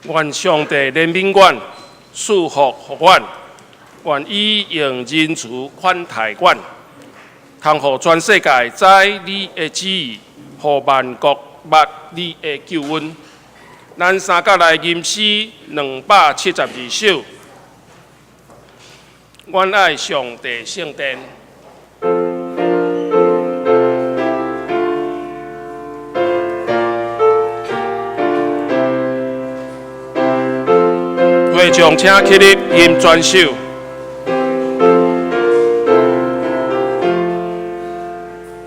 願上帝憐憫阮，賜福予阮，願伊用仁慈款待阮，通予全世界知你的旨意，予萬國捌你的救恩。咱三甲來吟詩272首。阮愛上帝聖殿。會眾請起立，吟全首。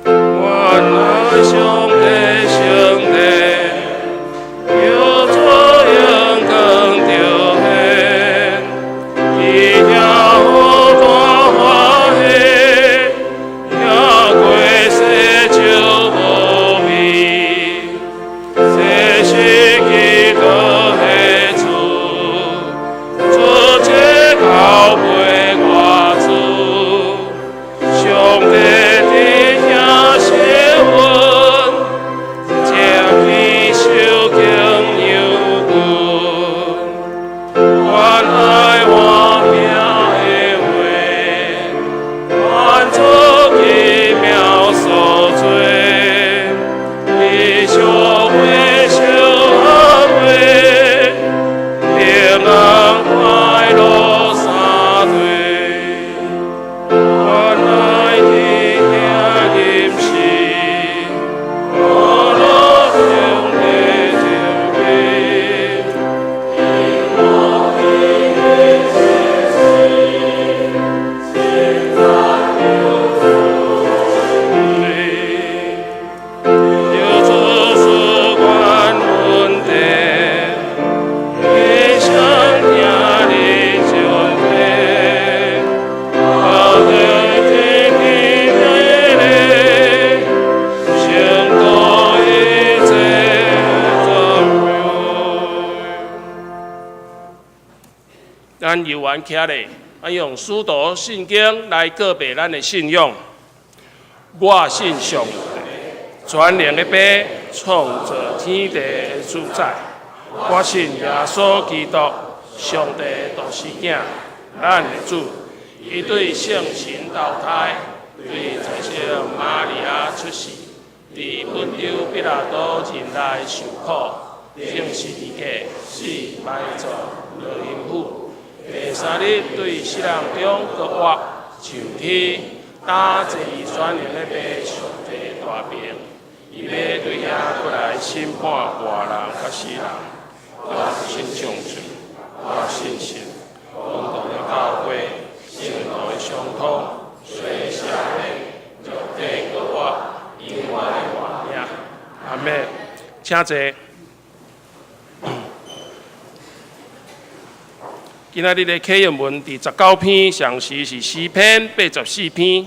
阮愛上帝聖殿，叫做榮光著現，佇遐予大歡喜，行過世笑無比，這是基督的厝，主這交陪我主，上帝佇遐施恩，正去受敬仰阮，阮愛我名的話，願做奇妙所做，伊相會相會，平安快樂三對，阮愛佇遐吟詩，歡樂上帝前面。求主賜阮恩典，獻上聽你尊榮，靠著天地美麗，勝過一切讚美。咱猶原徛咧，咱用使徒信經來告白咱的信仰。我信上帝，全能的父，創造天地的主宰。我信耶穌基督，上帝的獨生囝，咱的主。伊對聖神投胎，對在聖瑪利亞出世，佇本丟彼拉多忍耐受苦，釘十字架，死埋葬，落陰府。第三日對死人中復活，上天，擔坐佇全能的父上帝大爿。伊欲對遐閣來審判活人佮死人。我信上主，我信神，公同的教會，聖徒的相通，洗禮，肉體復活，永遠的活命。阿們，請坐。今仔日的啟用文佇19篇，詳細是詩篇84篇。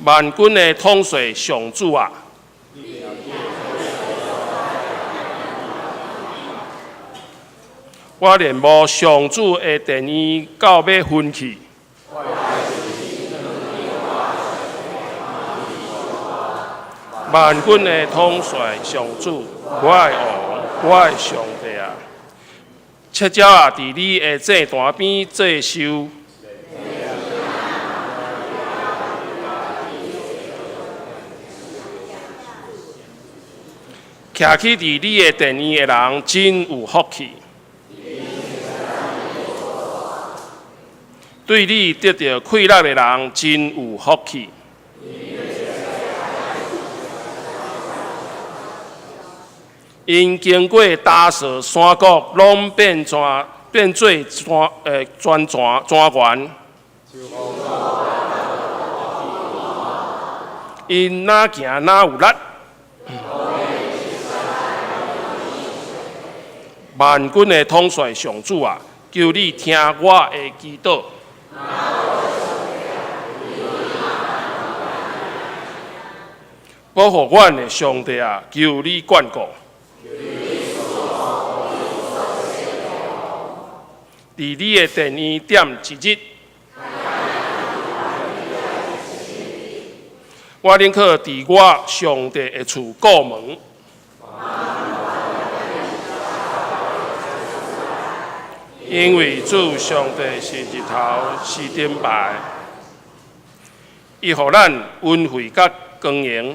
萬軍的統帥上主啊！我戀慕上主的殿院到欲昏去。萬軍的統帥上主，我的王，我的上帝啊！赤鳥仔佇你的祭壇邊祭壽。徛起佇你的殿院的人真有福氣。對你得著快樂的人真有福氣。𪜶經過大雪山谷，攏變泉變做泉泉泉泉源。𪜶若行若有力。萬軍的統帥上主啊，求你聽我的祈禱。保護阮的上帝啊，求你眷顧。佇你的殿院踮一日，我寧可佇我上帝的厝顧門。因為主上帝是日頭，是盾牌，伊予咱恩惠佮光榮。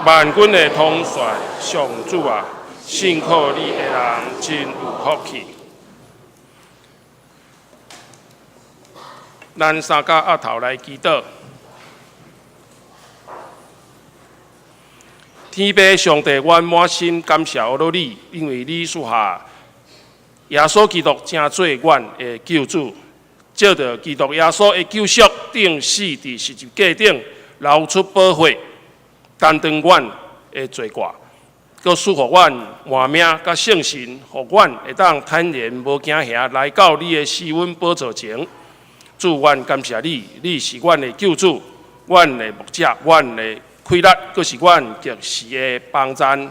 萬軍的統帥上主啊，信靠你的人真有福氣。咱三甲阿頭來祈禱。天父上帝，阮滿心感謝阿羅你，因為你賜下耶穌基督成做阮的救主，藉著基督耶穌的救贖，釘死佇十字架頂，流出寶血，擔當阮的罪過，閣賜予阮活命佮聖神，予阮會當坦然無驚嚇來到你的施恩寶座前。主，阮感謝你，你是阮的救主，阮的牧者，阮的氣力，閣是阮及時的幫贊。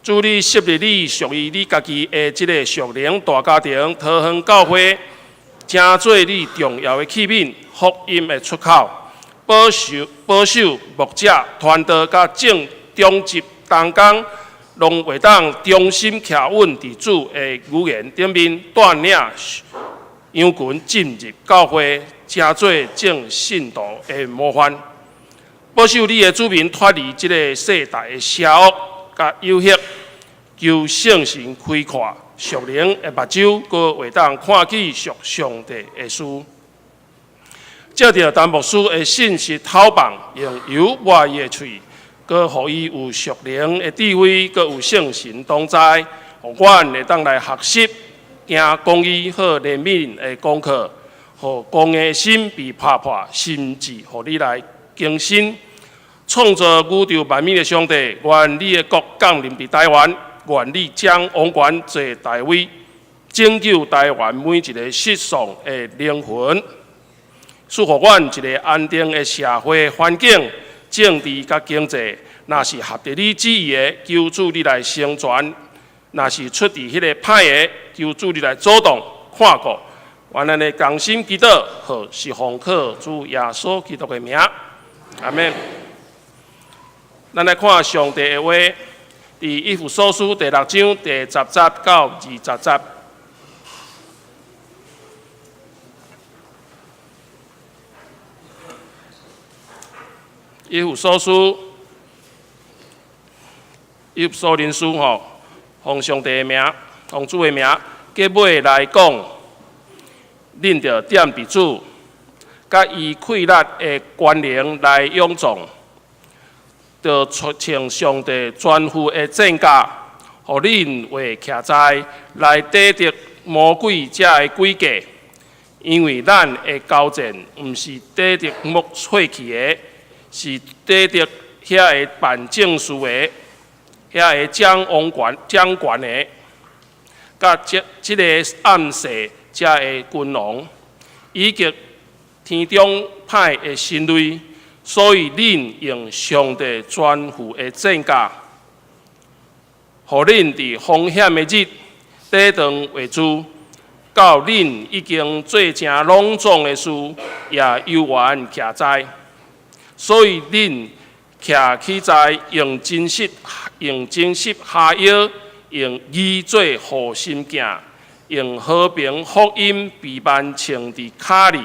主，你設立你屬於你家己的這個屬靈大家庭，桃園教會，成做你重要的器皿，福音的出口，保守保守牧者傳道佮眾長執同工，攏會當忠心徛穩佇主的語言頂面，帶領羊群進入教會，成做眾信徒的模範，保守你的子民脫離這个世代的邪惡佮誘惑，求聖神開闊屬靈的目睭，閣會當看見屬上帝的事。藉著陳牧師的信實透放，用油抹伊的喙，閣予伊有屬靈的智慧，閣有聖神同在，予阮會當來學習。行公義好憐憫的功課，予剛硬的心被拍破，心志予你來更新。創造宇宙萬物的上帝，願你的國降臨佇台灣，願你將王權坐大位，拯救台灣每一个失喪的靈魂，賜予阮一个安定的社會環境、政治佮經濟。若是合佇你旨意的，求主你來成全。若是出佇彼个歹的，求主你來阻擋、看顧，願咱的同心祈禱，好是奉靠主耶穌基督的名，阿們。咱來看上帝的話，佇以弗所書第六章第十節到二十節。以弗所書，以弗所人書吼。奉上帝的名，奉主的名，結尾來講，恁著踮佇主，佮伊氣力的權能來勇壯，著穿上帝全副的戰甲，予恁會徛在來抵擋魔鬼遮的詭計。因為咱的交戰，毋是抵擋木血氣的，是抵擋遐个辦政事的。遐个掌王權、掌權的，佮這這个暗世遮个君王，以及天中歹的神類，所以恁用上帝全副的戰甲，予恁佇風險的日抵擋會住，到恁已經做成攏總的事，也猶原徛在。所以恁徛起在用真實、用真實哈腰，用義做護心鏡，用和平福音被挽穿佇跤裡。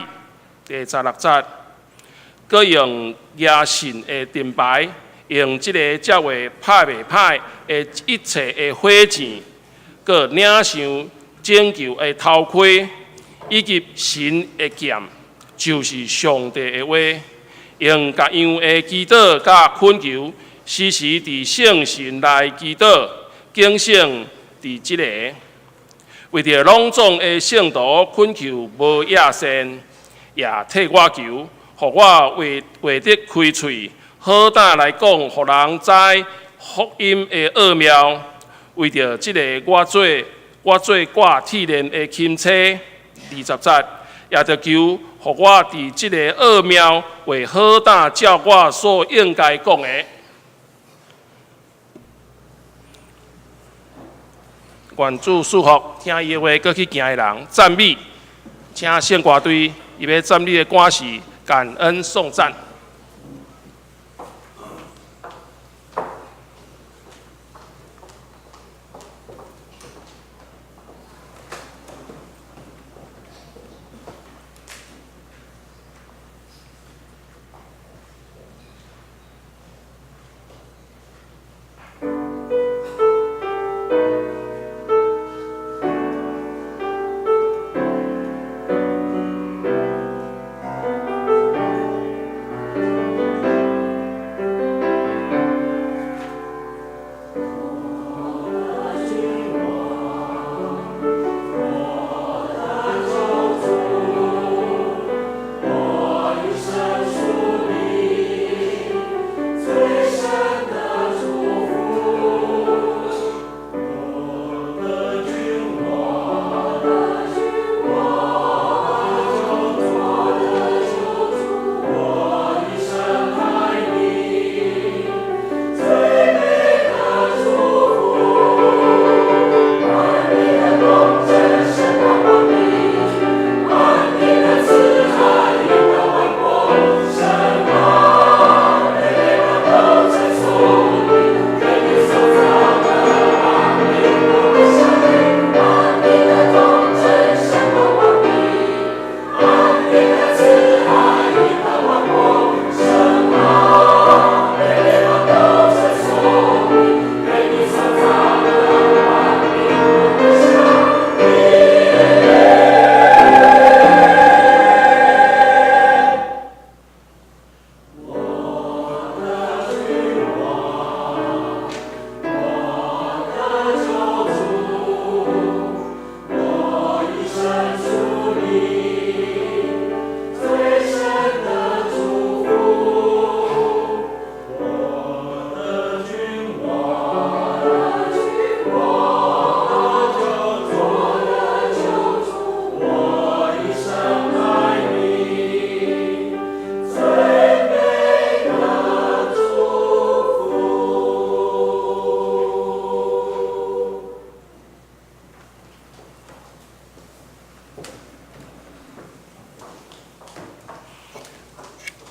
第十六節，閣用耶信的盾牌，用這个才會拍袂歹的一切的火箭，閣領受拯救的頭盔，以及神的劍，就是上帝的話。用各樣的祈禱佮懇求，時時佇聖神內祈禱，警醒佇這个，為著攏總的聖徒懇求無厭倦，也替我求，予我會會得開喙，好膽來講，予人知福音的奧妙。為著這个，我做我做掛鐵鏈的钦差。二十節，也著求，予我佇這个奧妙會好膽照我所應該講的。願主賜福，聽伊的話，閣去行的人，讚美，請聖歌隊伊欲讚美的歌是感恩頌讚。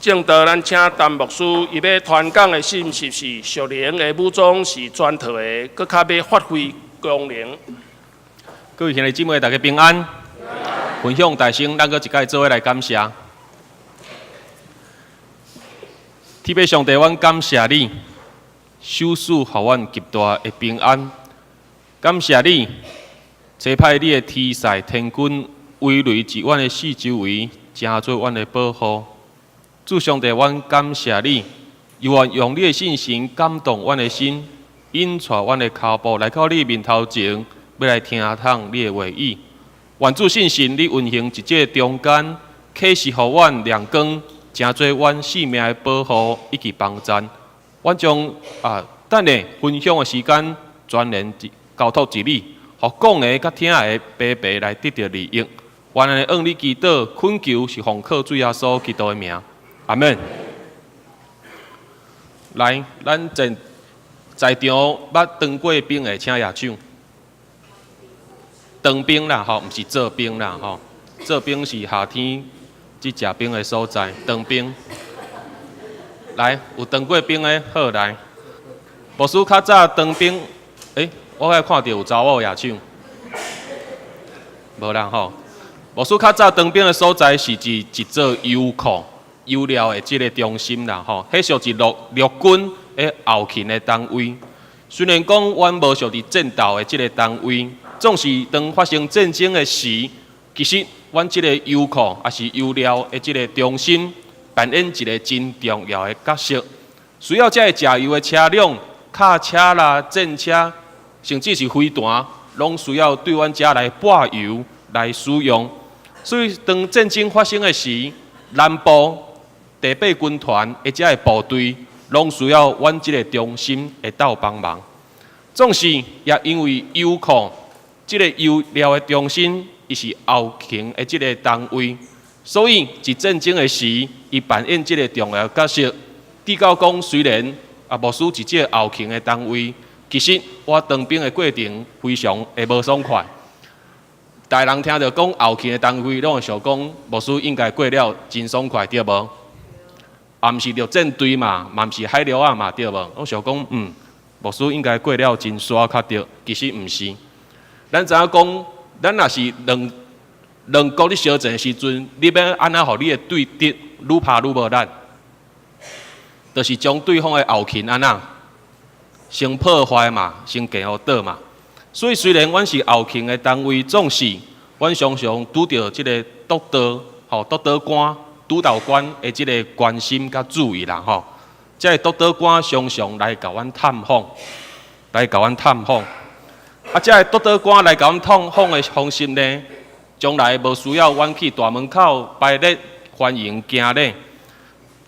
正道咱請陳牧師，伊欲傳講的信息是屬靈的武裝是全套的，閣較欲發揮功能。各位兄弟姊妹，大家平安。分享大聲，咱閣一擺做伙來感謝。天父上帝，阮感謝你，賞賜予阮極大的平安。感謝你，差派你的天使天軍圍圍佇阮的四周圍，成做阮的保護。主上帝，阮感謝你，猶原用你的聖神感動阮的心，引帶阮的跤步來到你面頭前，欲來聽聽你的話語。願主聖神，你運行佇這中間，啟示予阮亮光，成做阮性命的保護以及幫贊。阮將等下分享的時間，全然交託予你，予講的佮聽的白白來得著利益。願按呢向你祈禱，懇求是奉靠主耶穌基督的名，阿門。來，咱在在場捌當過兵的，請舉手。當兵啦，吼，毋是做兵啦，吼。做兵是夏天去食冰的所在。當兵，來，有當過兵的，好來。牧師較早當兵，我敢看著有查某舉手，無人吼。牧師較早當兵的所在是佇一座油庫、油料的這个中心啦，吼。彼屬是陸軍的後勤的單位。雖然講阮無屬佇戰鬥的這个單位，總是當發生戰爭的時，其實阮這个油庫抑是油料的這个中心，扮演一个真重要的角色。需要這个食油的車輛、卡車啦、戰車，甚至是飛彈，攏需要對阮遮來撥油來使用。所以當戰爭發生的時，南部第八軍團的這个部隊，攏需要阮這个中心會當幫忙。總是也因為油庫這个油料的中心，伊是後勤的這个單位，所以佇戰爭的時，伊扮演這个重要角色。至到講雖然牧師佇這个後勤的單位，其實我當兵的過程非常的無爽快。大人聽著講後勤的單位，攏會想講牧師應該過了真爽快，對無？也毋是著戰隊嘛，嘛毋是海陸仔嘛，對無？攏想講，牧師應該過了真煞較對，其實毋是。咱知影講，咱若是兩兩國咧相戰的時陣，你欲按怎予你的對敵愈拍愈無力？就是將對方的後勤按怎先破壞嘛，先給予擋嘛。所以雖然阮是後勤的單位，總是阮常常拄著這个督導，吼督導官、督導官的這个關心佮注意啦，吼。這个督導官常常來共阮探訪，來共阮探訪。啊，這个督導官來共阮探訪的方式呢，將來無需要阮去大門口排列歡迎行禮。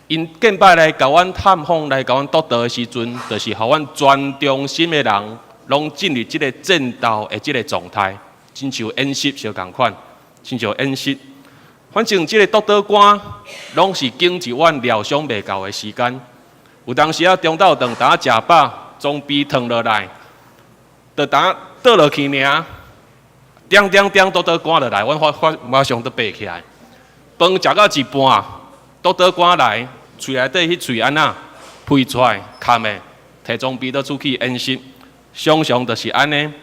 𪜶見擺來共阮探訪、來共阮督導的時陣，就是予阮全中心的人攏進入這个戰鬥的這个狀態，親像演習相仝款，親像演習。反正這个督導官攏是經佇阮料想袂到的時間。有當時啊，中晝頓當食飽，裝備褪落來，就當倒落去爾，點點點督導官就來，阮發發馬上就爬起來。飯食到一半，督導官來，喙內底彼喙按怎飛出來，崁的，提裝備倒出去演習，常常就是按呢。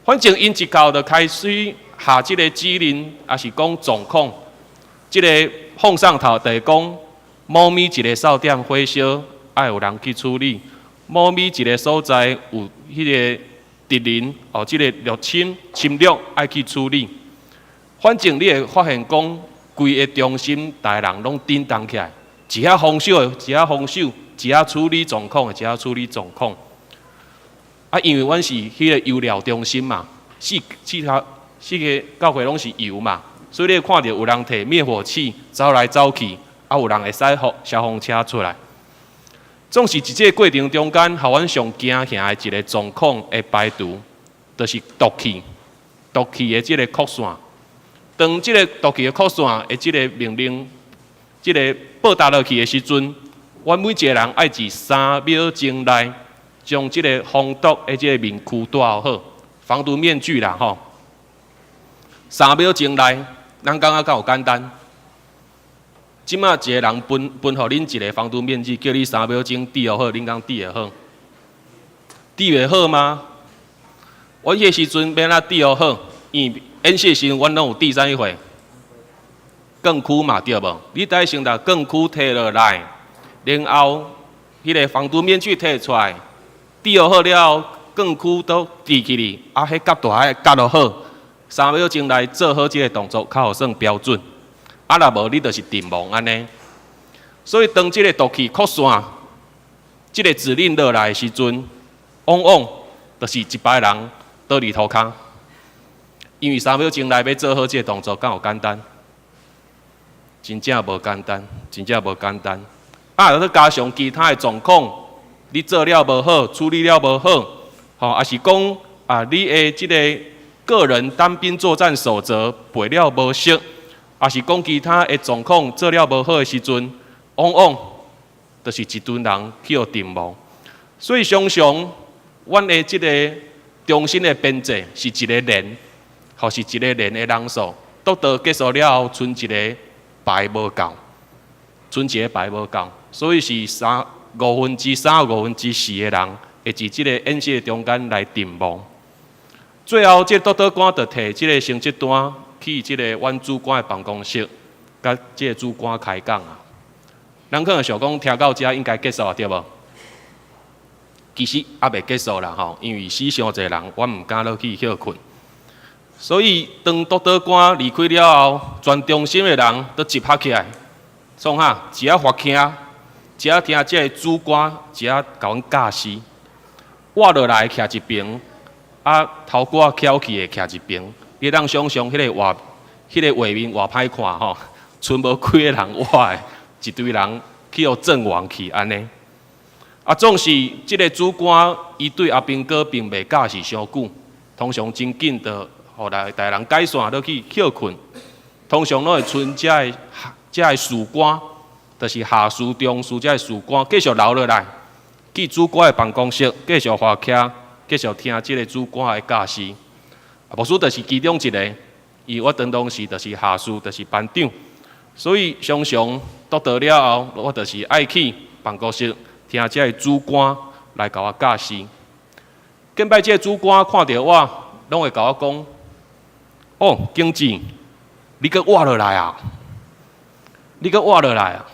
反正𪜶一到就開始下這个指令，抑是講狀況，這个放上頭就是講，某咪一个哨點火燒，愛有人去處理；某咪一个所在有彼个敵人哦，這个入侵侵略愛去處理。反正你會發現講，規个中心逐个人攏叮當起來，一下防守的，一下防守，一下處理狀況的，一下處理狀況。啊，因為阮是彼个油料中心嘛，四四頭四个教會攏是油嘛，所以你會看著有人提滅火器走來走去，啊，有人會使予消防車出來。總是佇這个過程中間，予阮上驚嚇的一个狀況的排除，就是毒氣，毒氣的這个擴散。當這个毒氣的擴散的這个命令，這个報達落去的時陣，阮每一个人愛佇3秒鐘內，將這个防毒的這个面具戴好，防毒面具啦吼。3秒鐘內，咱感覺敢有簡單？這馬一個人分分予恁一个防毒面具，叫你3秒鐘戴予好，恁敢戴會好？戴袂好嗎？阮彼个時陣欲按怎戴予好？因為演習時陣，阮攏有戴啥物貨？鋼箍嘛對無？你得先共鋼箍提落來，然後彼个防毒面具提出來，戴予好了後，鋼箍都戴起去，啊，彼角度愛夾予好，3秒鐘內做好這个動作，較予算標準。啊，若無你就是陣亡按呢。所以當這个毒氣擴散，這个指令落來的時陣，往往就是一排人倒佇塗跤，因為3秒鐘內欲做好這个動作，敢有簡單？真正無簡單，真正無簡單。啊，閣加上其他的狀況，你做了無好，處理了無好，吼，抑是講啊，你的這个個人單兵作戰守則背了無熟，抑是講其他的狀況做了無好的時陣，往往就是一群人去予陣亡。所以常常，阮的這个中心的編制是一个連，吼，是一个連的人數，督導結束了後，賰一个排無夠，賰一个排無夠，所以是三五分之三、五分之四的人會佇這个演習的中間來陣亡。最後，這个督導官就提這个成績單去這个阮主管的辦公室，共這个主管開講啊。人可能想講，聽到遮應該結束啊，對無？其實猶未結束啦吼，因為死傷濟人，我毋敢落去歇睏。所以當督導官離開了後，全中心的人都集合起來，創啥？一下發聽，一下聽這个主管，一下共阮教示。倚落來徛一爿，啊頭骨仔翹起的徛一爿。你通想象彼个畫，彼个畫面偌歹看吼，賰無幾個人倚的，一堆人去予陣亡去按呢。啊，總是這个主管，伊對阿兵哥並袂教示傷久，通常真緊就予來逐人解散落去歇睏。通常攏會賰遮个遮个士官，就是下士、中士遮个士官繼續留落來，去主管的辦公室繼續發徛，繼續聽這个主管的教示。啊，牧師就是其中一个，伊我當當時就是下士，就是班長，所以常常督導了後，我就是愛去辦公室聽這个主管來共我教示。近擺這个主管看著我，攏會共我講：哦，經濟，你閣倚落來啊！你閣倚落來啊！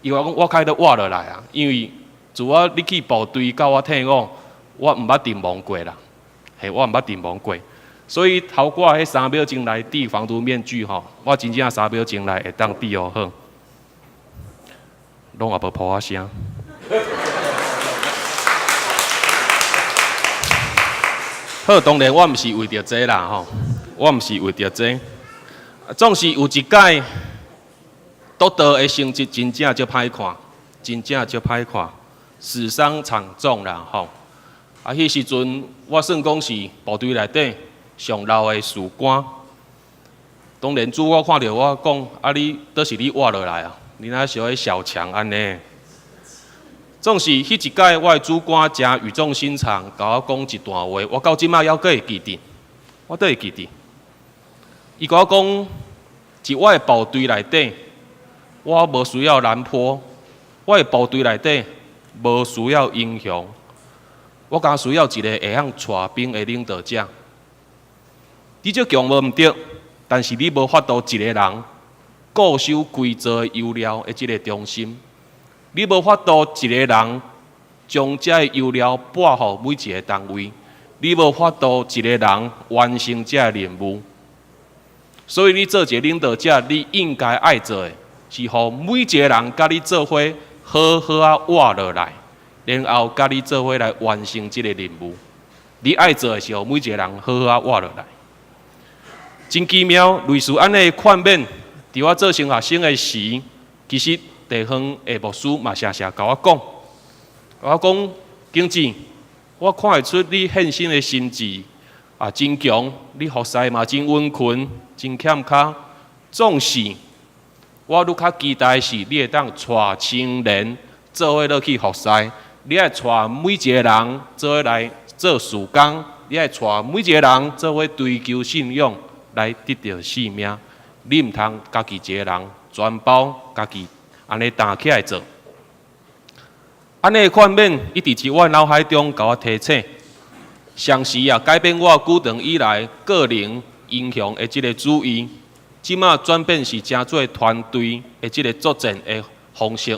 伊話講我開都倚落來啊，因為自我你去部隊到我退伍，我毋捌陣亡過啦，嘿，我毋捌陣亡過。所以頭拄仔彼3秒鐘內戴防毒面具吼，我真正3秒鐘內會當戴予好，攏也無噗仔聲。好，當然我毋是為著這啦吼，我毋是為著這，總是有一擺督導的成績真正足歹看，真正足歹看，死傷慘重啦吼。啊，彼時陣我算講是部隊內底上老的士官，當然主管看著我講：啊，你倒是你倚落來啊？你若像彼小強按呢？總是彼一擺，我的主管誠語重心長，共我講一段話，我到這馬猶閣會記得，我閣會記得。伊共我講，佇我的部隊內底，我無需要廉頗，我的部隊內底無需要英雄，我干焦需要一个會曉帶兵的領導者。你這強無毋對，但是你無法度一个人固守規座油料的這个中心。你無法度一个人將這个油料撥予每一个單位，你無法度一个人完成這个任務。所以你做一个領導者，你應該愛做的是予每一个人佮你做伙好好仔倚落來，然後佮你做伙來完成這个任務。你愛做的是予每一个人好好仔倚落來。真奇妙，類似按呢勸勉，佇我做神學生的時，其實地方的牧師嘛，常常共我講，我講景志，我看會出你獻身的心志啊，真強，你服侍嘛真殷勤，真欠跤。總是我愈較期待是，你會當帶青年做伙落去服侍，你愛帶每一个人做伙來做事工，你愛帶每一个人做伙追求信仰來得著性命。你毋通家己一个人全包。家己按呢擔起來做。按呢勸勉，一直佇我腦海中共我提醒，同時也改變我久長以來個人英雄的這个主意，這馬轉變是成做團隊的這个作戰的方式。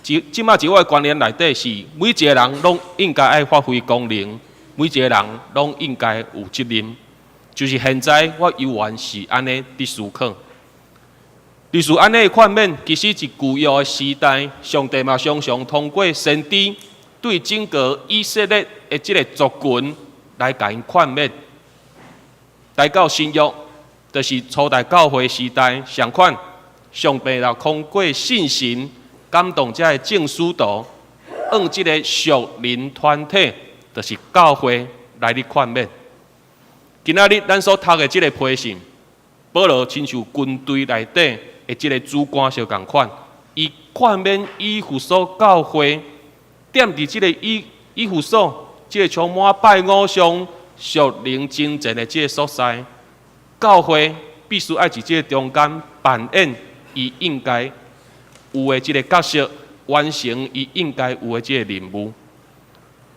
這這馬佇我的觀念內底是，每一个人攏應該愛發揮功能，每一个人攏應該有責任。就是現在，我猶原是按呢佇思考。類似按呢的勸勉，其實佇舊約的時代，上帝嘛常常通過先知對整個以色列的這个族群來共𪜶勸勉。來到新約，就是初代教會時代，相款，上帝就通過聖神感動這个眾使徒，按這个屬靈團體，就是教會來咧勸勉。今仔日咱所讀的這个批信，保羅親像軍隊內底的這个主官相仝款，伊勸勉以弗所教會，踮佇這个以弗所，這个充滿拜偶像、屬靈爭戰的這个所在，教會必須愛佇這个中間扮演伊應該有的這个角色，完成伊應該有的這個任務。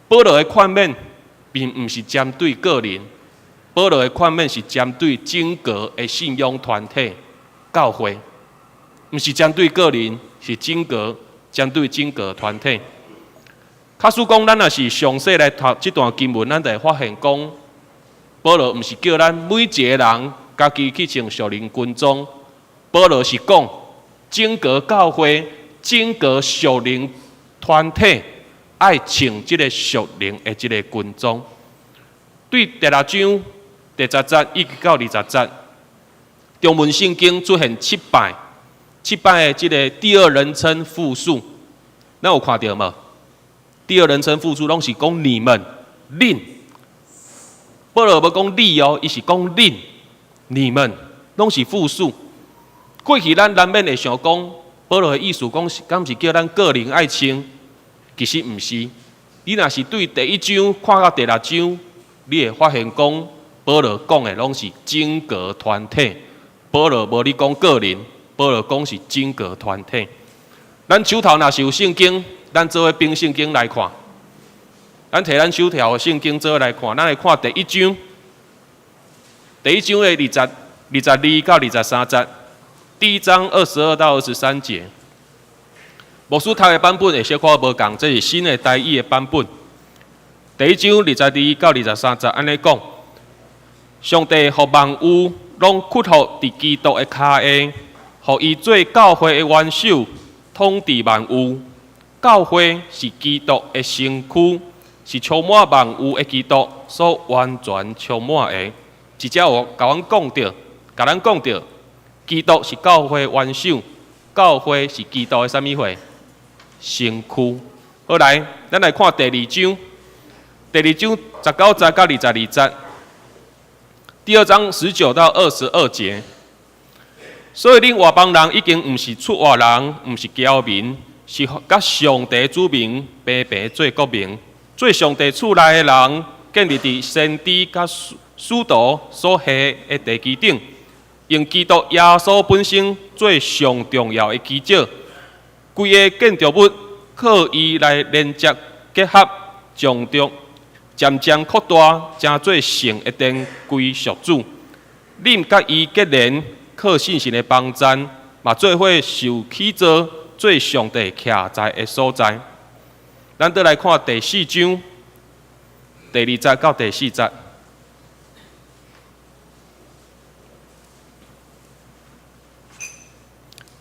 保羅的勸勉，並毋是針對個人，保羅的勸勉是針對整個的信仰團體教會，毋是針對個人，是整個針對整個團體。假使講咱若是詳細來讀這段經文，咱就會發現講，保羅毋是叫咱每一個人家己去穿屬靈軍裝，保羅是講整個教會、整個屬靈團體愛穿這個屬靈的這個軍裝。對第六章第十節一直到20節，中文聖經出現七擺，七擺的這个第二人稱複數，咱有看著無？第二人稱複數攏是講你們、恁。保羅無講你哦，伊是講恁、你們，攏是複數。過去咱難免會想講，保羅的意思講是，敢是叫咱個人愛穿？其實毋是。你若是對第一章看到第六章，你會發現講，保羅講的攏是整個團體。保羅無咧講個人，保羅講是整個團體。咱手頭若是有聖經，咱做伙反聖經來看。咱提咱手頭的聖經做伙來看，咱來看第一章，第一章的22到23節，第一章22到23節。牧師讀的版本會小可無仝，這是新的台語的版本。第一章22到23節按呢講：上帝予萬有攏屈服佇基督的跤下，予伊做教會的元首，統治萬有。教會是基督的身軀，是充滿萬有的基督所完全充滿的。這節有共阮講著，共咱講著，基督是教會元首，教會是基督的啥物貨？身軀。好來，咱來看第二章，第二章19節到22節。第二章19到22節。所以恁外邦人已經毋是出外人，毋是僑民，是佮上帝子民平平做國民，做上帝厝內的人，建立佇先知佮使徒所下的地基頂，用基督耶穌本身做上重要的基石，規个建築物靠伊來連接結合，從中漸漸擴大，成做聖的殿歸屬主。恁佮伊結連，靠信心的幫贊，嘛做伙受起造，做上帝徛在的所在。咱倒來看第四章第二節到第四節。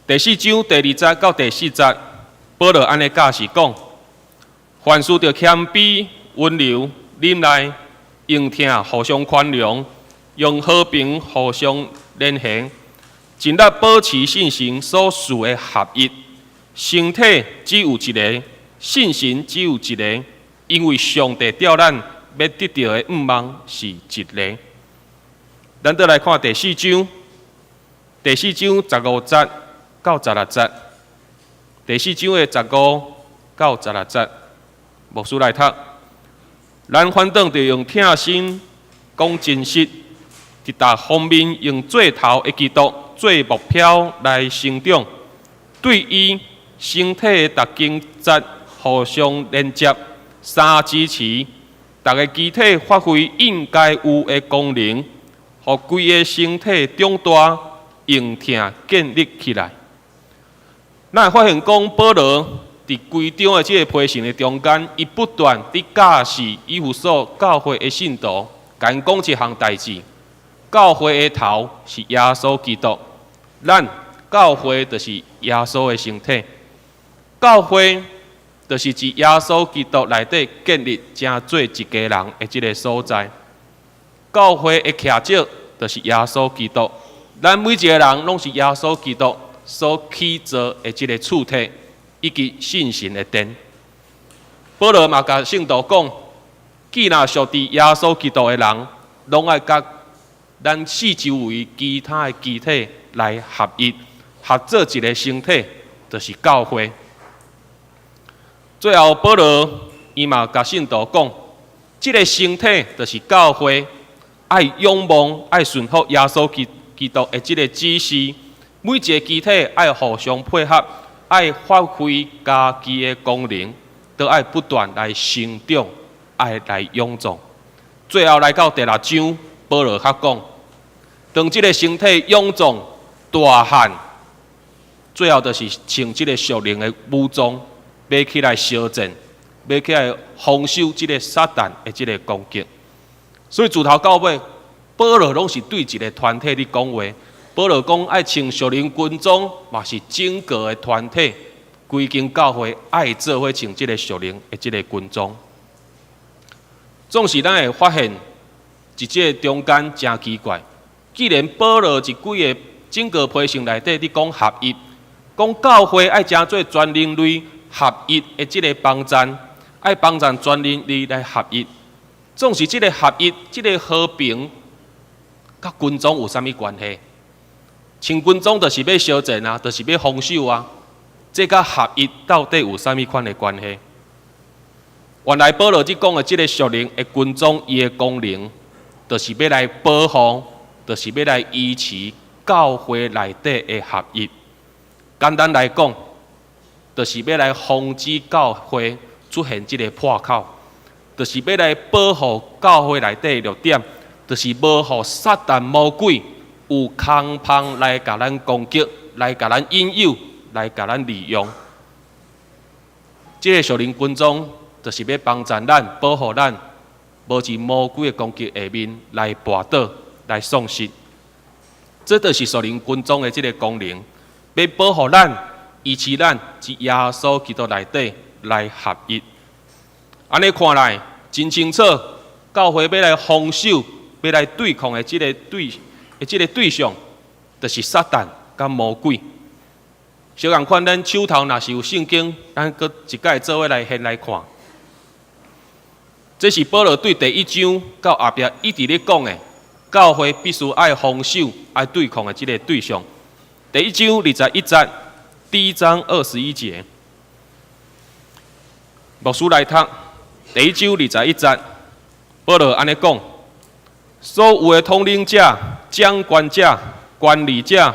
第四章第二節到第四節，保羅按呢教示講：凡事著謙卑、溫柔、忍耐，用疼互相寬容，用和平互相連繫，盡力保持信心所賜的合一。身體只有一个，聖神只有一个，因為上帝召咱欲得著的向望是一个。咱倒來看第四章，第四章15節到16節，第四章的15到16節，牧師來讀。咱反轉著用疼心講真實，佇逐方面用做頭的基督做目標來成長。對伊身體的逐根節互相連接，相支持，逐个肢體發揮應該有的功能，予規个身體長大，用疼建立起來。咱會發現講，保羅佇規章的這个批信的中間，伊不斷佇教示以弗所教會的信徒，共𪜶講一項代誌。教會的頭是耶穌基督，咱教會就是耶穌的身體。教會就是佇耶穌基督內底建立成做一家人的這个所在。教會的徛石就是耶穌基督，咱每一个人攏是耶穌基督所起造的這个厝體，以及信神的殿。保羅嘛共聖徒講，既若屬佇耶穌基督的人，攏愛佮咱四周圍其他的肢體來合一，合做一个身體，就是教會。最後，保羅伊嘛共信徒講，這个身體就是教會，愛仰望、愛順服耶穌基督的這个指示，每一个肢體愛互相配合，愛發揮家己的功能，都愛不斷來成長，愛來勇壯。最後來到第六章，保羅閣講，當這个身體勇壯大漢，最後就是穿這个屬靈的武裝，欲起來相戰，欲起來防守這个撒旦的這个攻擊。所以自頭到尾，保羅攏是對一个團體咧講話。保羅講愛穿屬靈軍裝，嘛是整個的團體，規間教會愛做伙穿這个屬靈的這个軍裝。總是咱會發現，佇這个中間誠奇怪。既然保羅佇規个整個批信內底佇講合一，講教會愛成做全人類合一的這个幫贊，愛幫贊全人類來合一。總是這个合一、這个和平，佮軍裝有啥物關係？穿軍裝就是欲相戰啊，就是欲防守啊。這佮合一到底有啥物款的關係？原來保羅這講的這个屬靈的軍裝，伊的功能，就是欲來保護，就是欲來維持教會內底的合一。簡單來講，就是欲來防止教會出現這个破口，就是欲來保護教會內底的弱點，就是無予撒旦魔鬼有空縫來共咱攻擊，來共咱引誘，來共咱利用。這个屬靈軍裝，就是欲幫助咱，保護咱，無佇魔鬼的攻擊下面來跋倒、來喪失。這就是屬靈軍裝的這个功能，欲保護咱、維持咱佇耶穌基督內底來合一。按呢看來，真清楚，教會欲來防守、欲來對抗的這个對象，就是撒旦佮魔鬼。相仝款，咱手頭若是有聖經，咱閣一擺做伙來掀來看。這是保羅對第一章到後壁一直咧講的，教會必須愛防守、愛對抗的這个對象。第一章二十一節，第一章二十一節，牧師來讀。第一章二十一節，保羅按呢講：所有的統領者、掌權者、管理者、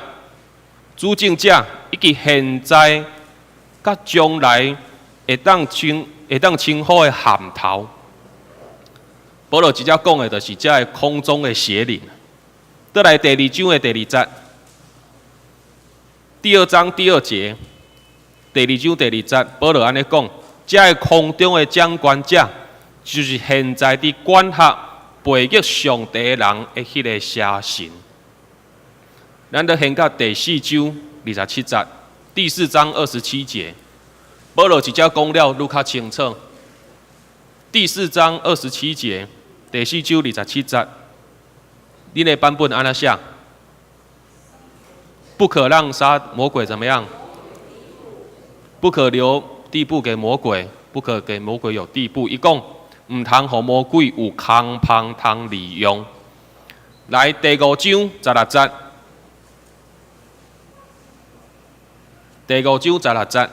主政者，以及現在佮將來會當稱呼的銜頭。保羅直接講的，就是這个空中的邪靈。倒來第二章的第二節，第二章第二節，第二章第二節，保羅按呢講：這个空中的掌權者，就是現在佇管轄背逆上帝的人的彼个邪神。咱著掀到第四章二十七節，第四章二十七節，保羅直接講了愈較清楚。第四章二十七節，第四章二十七節，恁的版本按怎寫？不可讓撒魔鬼怎麼樣？不可留地步給魔鬼，不可給魔鬼有地步。伊講毋通予魔鬼有空縫通利用。來，第五章十六節，第五章十六節。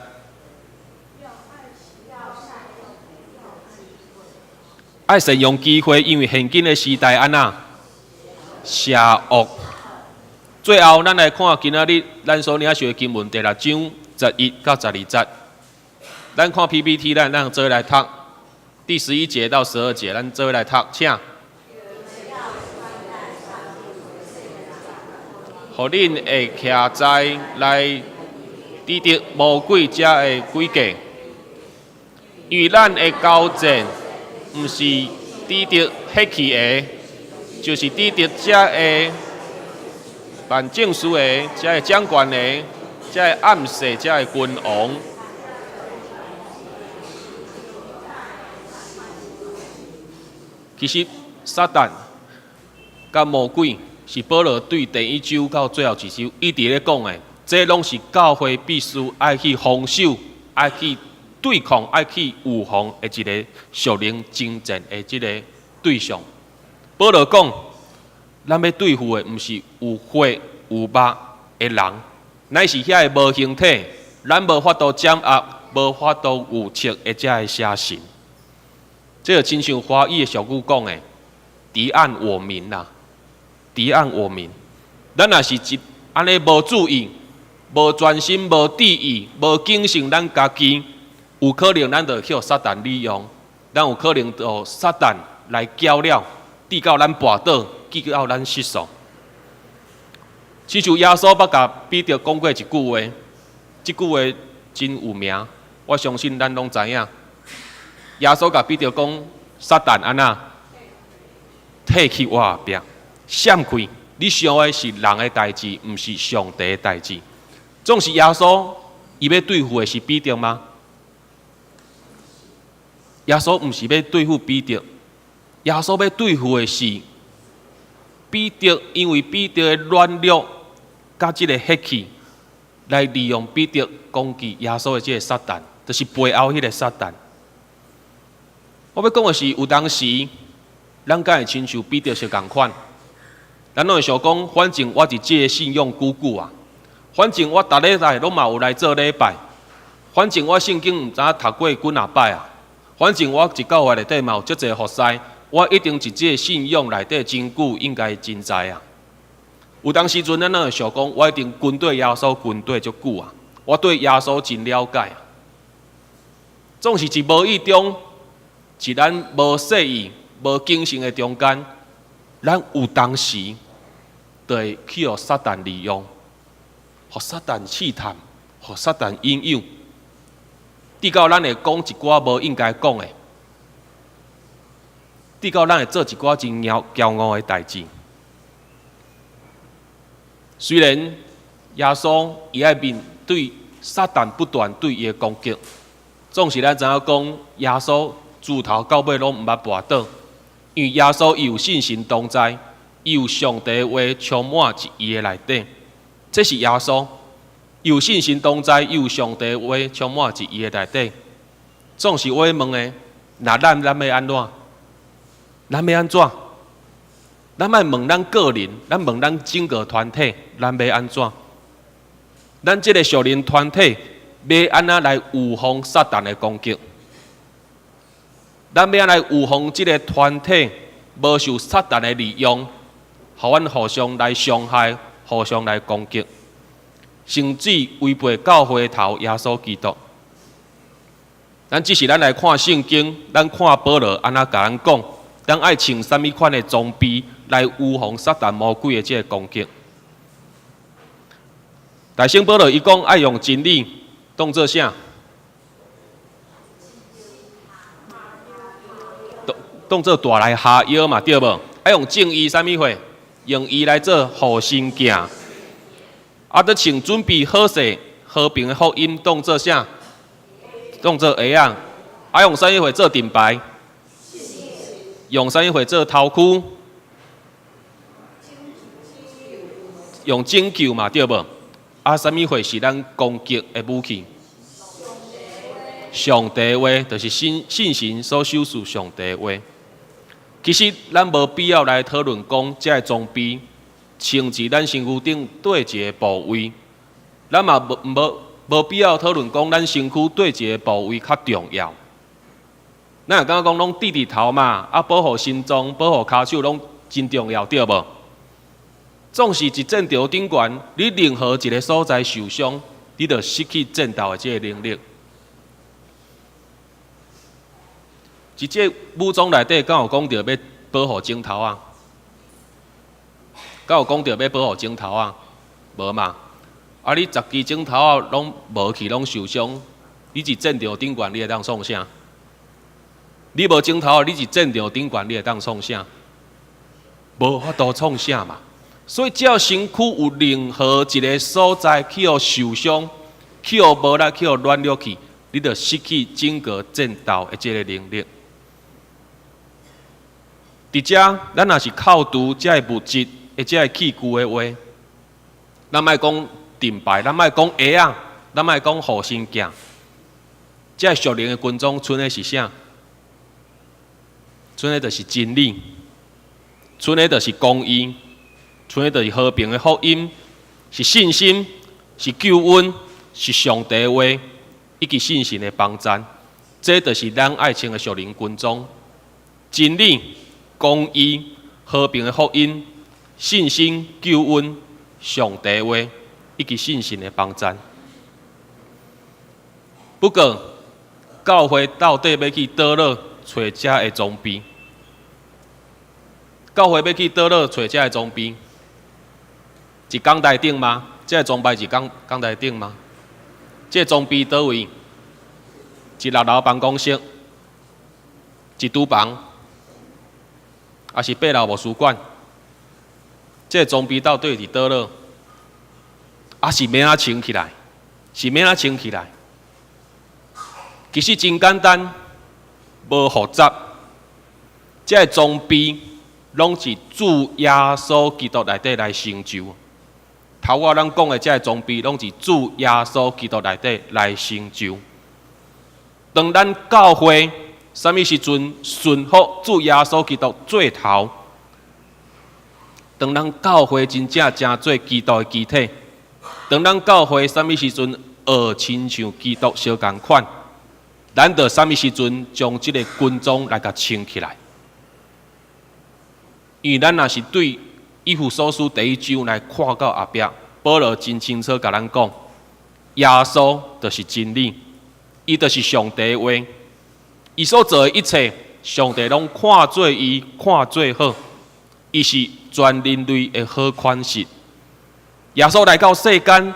愛善用機會，因為現今的時代按怎邪惡。最後，咱來看今仔日咱所領受的經文第六章11到12節。咱看 PPT，咱做伙來讀第11節到12節，咱做伙來讀，請。予恁會徛在來抵擋魔鬼遮的詭計，因為咱的交戰毋是抵擋血氣的，就是抵擋遮的辦政事的、遮的掌權的、遮的暗世遮的君王。其實撒旦佮魔鬼是保羅對第一章到最後一章一直咧講的，這攏是教會必須愛去防守、愛去對抗、愛去預防的一個屬靈爭戰的這个對象。保羅講，咱欲對付的毋是有血有肉的人，乃是遐个無形體，咱無法度掌握、無法度預測的遮个邪神。這就親像華語的俗語講的，敵暗我明啦。敵暗我明，咱若是一按呢無注意、無專心、無注意、無警醒咱家己，有可能咱就予撒旦利用，咱有可能就予撒旦來攪了，直到咱跋倒，直到咱失喪。親像耶穌捌共彼得講過一句話，這句話真有名，我相信咱攏知影。耶穌共彼得講：撒旦按怎？退去我後壁。閃開！你想的是人的代誌，毋是上帝的代誌。總是耶穌，伊欲對付的是彼得嗎？耶穌毋是欲對付彼得，耶穌欲對付的是彼得，因為彼得的軟弱，佮這个血氣，來利用彼得攻擊耶穌的這个撒旦，就是背後彼个撒旦。我欲講的是，有當時，咱敢會親像彼得相仝款？咱攏會想講，反正我佇這个信仰久久啊，反正我逐禮拜攏嘛有來做禮拜，反正我聖經毋知影讀過幾若擺啊，反正我佇教會內底嘛有足濟服侍，我一定佇這个信仰內底真久，應該真知啊。有當時陣，咱攏會想講，我一定跟綴耶穌跟綴足久啊，我對耶穌真了解啊。總是佇無意中，佇咱無細意、無謹慎的中間，咱有當時就會去予撒旦利用，予撒旦試探，予撒旦引誘，直到咱會講一寡無應該講的，直到咱會做一寡真驕傲的代誌。雖然耶穌伊愛面對撒旦不斷對伊的攻擊，總是咱知影講，耶穌自頭到尾攏毋捌跋倒。因為耶穌伊有信神同在，伊有上帝話充滿佇伊的內底，這是耶穌伊有信神同在，伊有上帝話充滿佇伊的內底。總是我欲問的，若咱咱欲按怎？咱欲按怎？咱莫問咱個人，咱問咱整個團體，咱欲按怎？咱這个屬靈團體欲按怎來預防撒旦的攻擊？咱欲按來預防這个團體無受撒旦的利用，予阮互相來傷害、互相來攻擊，甚至違背教會頭耶穌基督。咱只是咱來看聖經，咱看保羅按怎共咱講，咱愛穿啥物款的裝備來預防撒旦魔鬼的這个攻擊。大聖保羅伊講愛用真理當做啥？當做帶來哈腰嘛，對無？愛用正義啥物貨？用伊來做護身鏡。啊，閣穿準備好勢和平的福音當做啥？當做鞋仔。愛用啥物貨做盾牌？用啥物貨做頭盔？用拯救嘛，對無？啊，啥物貨是咱攻擊的武器？上帝話，就是信信神所賞賜上帝話。其實咱無必要來討論講這个裝備穿佇咱身軀頂佗一個部位，咱嘛無無無必要討論講咱身軀佗一個部位較重要。咱若感覺講攏戴佇頭嘛，啊保護心臟、保護跤手攏真重要，對無？總是佇戰場頂懸，你任何一个所在受傷，你就失去戰鬥的這個能力。佇這武裝內底，敢有講著欲保護指頭仔？敢有講著欲保護指頭仔？無嘛？啊！你十支指頭仔攏無去，攏受傷，你佇戰場頂懸，你會當創啥？你無指頭仔，你佇戰場頂懸，你會當創啥？無法度創啥嘛？所以只要身軀有任何一个所在去予受傷，去予無力，去予軟弱去，你就失去整個戰鬥的這个能力。佇遮，咱若是扣除這个物質或者器具的話，咱莫講盾牌，咱莫講鞋仔，咱莫講護身鏡，這个屬靈的軍裝賰的是啥？賰的就是真理，賰的就是公義，賰的就是和平的福音，是信心，是救恩，是上帝的話，以及信心的幫贊。這就是咱愛穿的屬靈軍裝：真理、公義、和平的福音、信心、救恩、上帝話，以及信心的幫贊。不過，教會到底欲去佗落揣這个裝備？教會欲去佗落揣這个裝備？佇講台頂嗎？這个裝備佇講台頂嗎？這个裝備佗位？佇六樓辦公室，佇廚房，抑是八樓牧師館？這个裝備到底佇佗落？啊是欲按怎穿起來？是欲按怎穿起來？其實真簡單，無複雜。這个裝備攏是主耶穌基督內底來成就。頭拄咱講的這个裝備，攏是主耶穌基督內底來成就。當咱教會啥物時陣順服主耶穌基督做頭，當咱教會真正成做基督的肢體，當咱教會啥物時陣學親像基督相仝款，咱就啥物時陣將這个軍裝來共穿起來。因為咱若是對以弗所書第一章來看到後壁，保羅真清楚共咱講，耶穌就是真理，伊就是上帝的話，伊所做的一切，上帝攏看做伊看做好，伊是全人類的好款式。耶穌來到世間，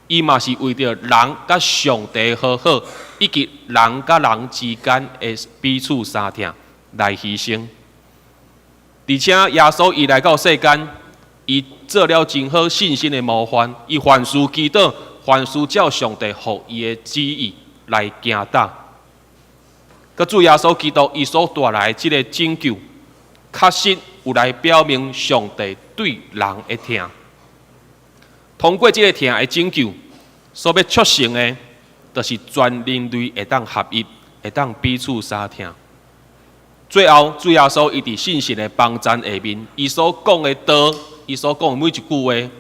伊嘛是為著人佮上帝和好，以及人佮人之間的彼此相疼來犧牲。而且耶穌伊來到世間，伊做了真好信心的模範。伊凡事祈禱，凡事照上帝予伊的旨意來行踏。閣主耶穌基督伊所帶來的這个拯救，確實有來表明上帝對人的疼。通過這个疼的拯救，所欲促成的，就是全人類會當合一，會當彼此相疼。最後，主耶穌伊佇信心的幫贊下面，伊所講的道，伊所講的每一句話，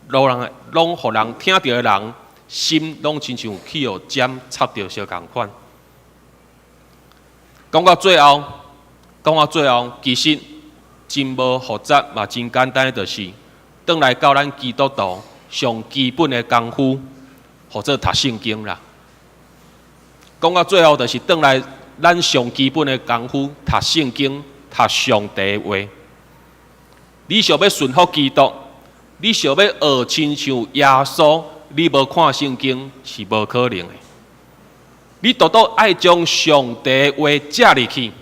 攏予人聽著的人心攏親像去予針插著相仝款。講到最後，其實真無複雜嘛，真簡單，就是轉來到咱基督徒上基本的功夫，號做讀聖經啦。講到最後，就是轉來咱上基本的功夫，讀聖經、讀上帝的話。你想欲順服基督，你想欲學親像耶穌，你無看聖經是無可能的。你獨獨愛將上帝的話食入去，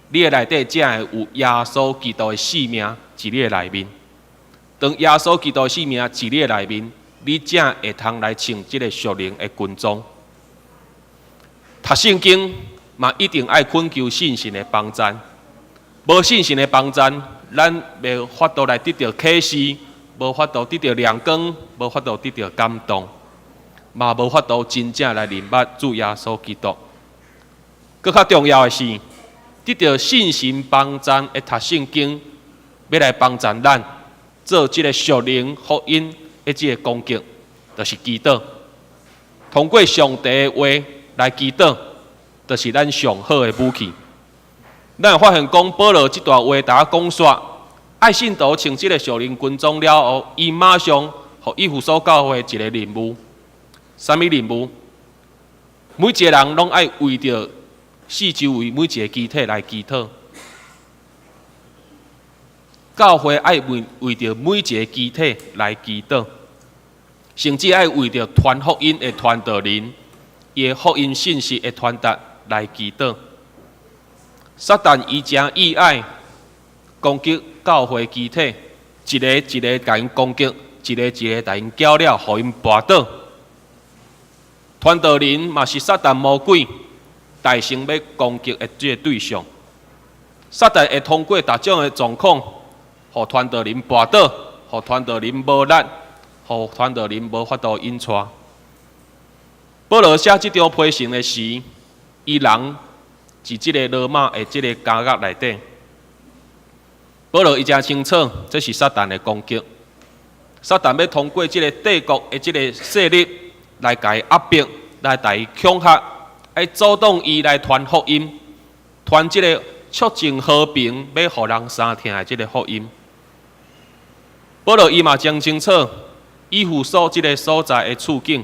你的內底才會有耶穌基督的性命佇你的內面。當耶穌基督的性命佇你的內面，你才會通來穿這个屬靈的軍裝。讀聖經嘛，一定愛懇求信心的幫贊。無信心的幫贊，咱袂法度來得著啟示，無法度得著亮光，無法度得著感動，嘛無法度真正來認捌主耶穌基督。閣較重要的是，得著信心幫贊的讀聖經，欲來幫贊咱做這个屬靈福音的這个攻擊，就是祈禱。通過上帝的話來祈禱，就是咱上好的武器。咱會發現講，保羅這段話共講煞，愛信徒穿這个屬靈軍裝了後，伊馬上予以弗所教會一个任務。啥物任務？每一个人攏愛為著四周圍每一个肢體來祈禱。教會愛為著每一个肢體來祈禱，甚至愛為著傳福音的傳道人，伊的福音信息的傳達來祈禱。撒旦伊誠意愛攻擊教會肢體，一个一个共𪜶攻擊，一个一个共𪜶攪了，予𪜶跋倒。傳道人嘛是撒旦魔鬼大先欲攻擊的這个對象。撒旦會通過逐種的狀況，予傳道人跋倒，予傳道人無力，予傳道人無法度引帶。保羅寫這張批信的時，伊人佇這个羅馬的這个監獄內底。保羅伊誠清楚，這是撒旦的攻擊。撒旦欲通過這个帝國的這个勢力來共伊壓迫，來共伊恐嚇，愛阻擋伊來傳福音，傳這个促進和平，欲予人相疼的這个福音。保羅伊嘛真清楚，以弗所這个所在的處境，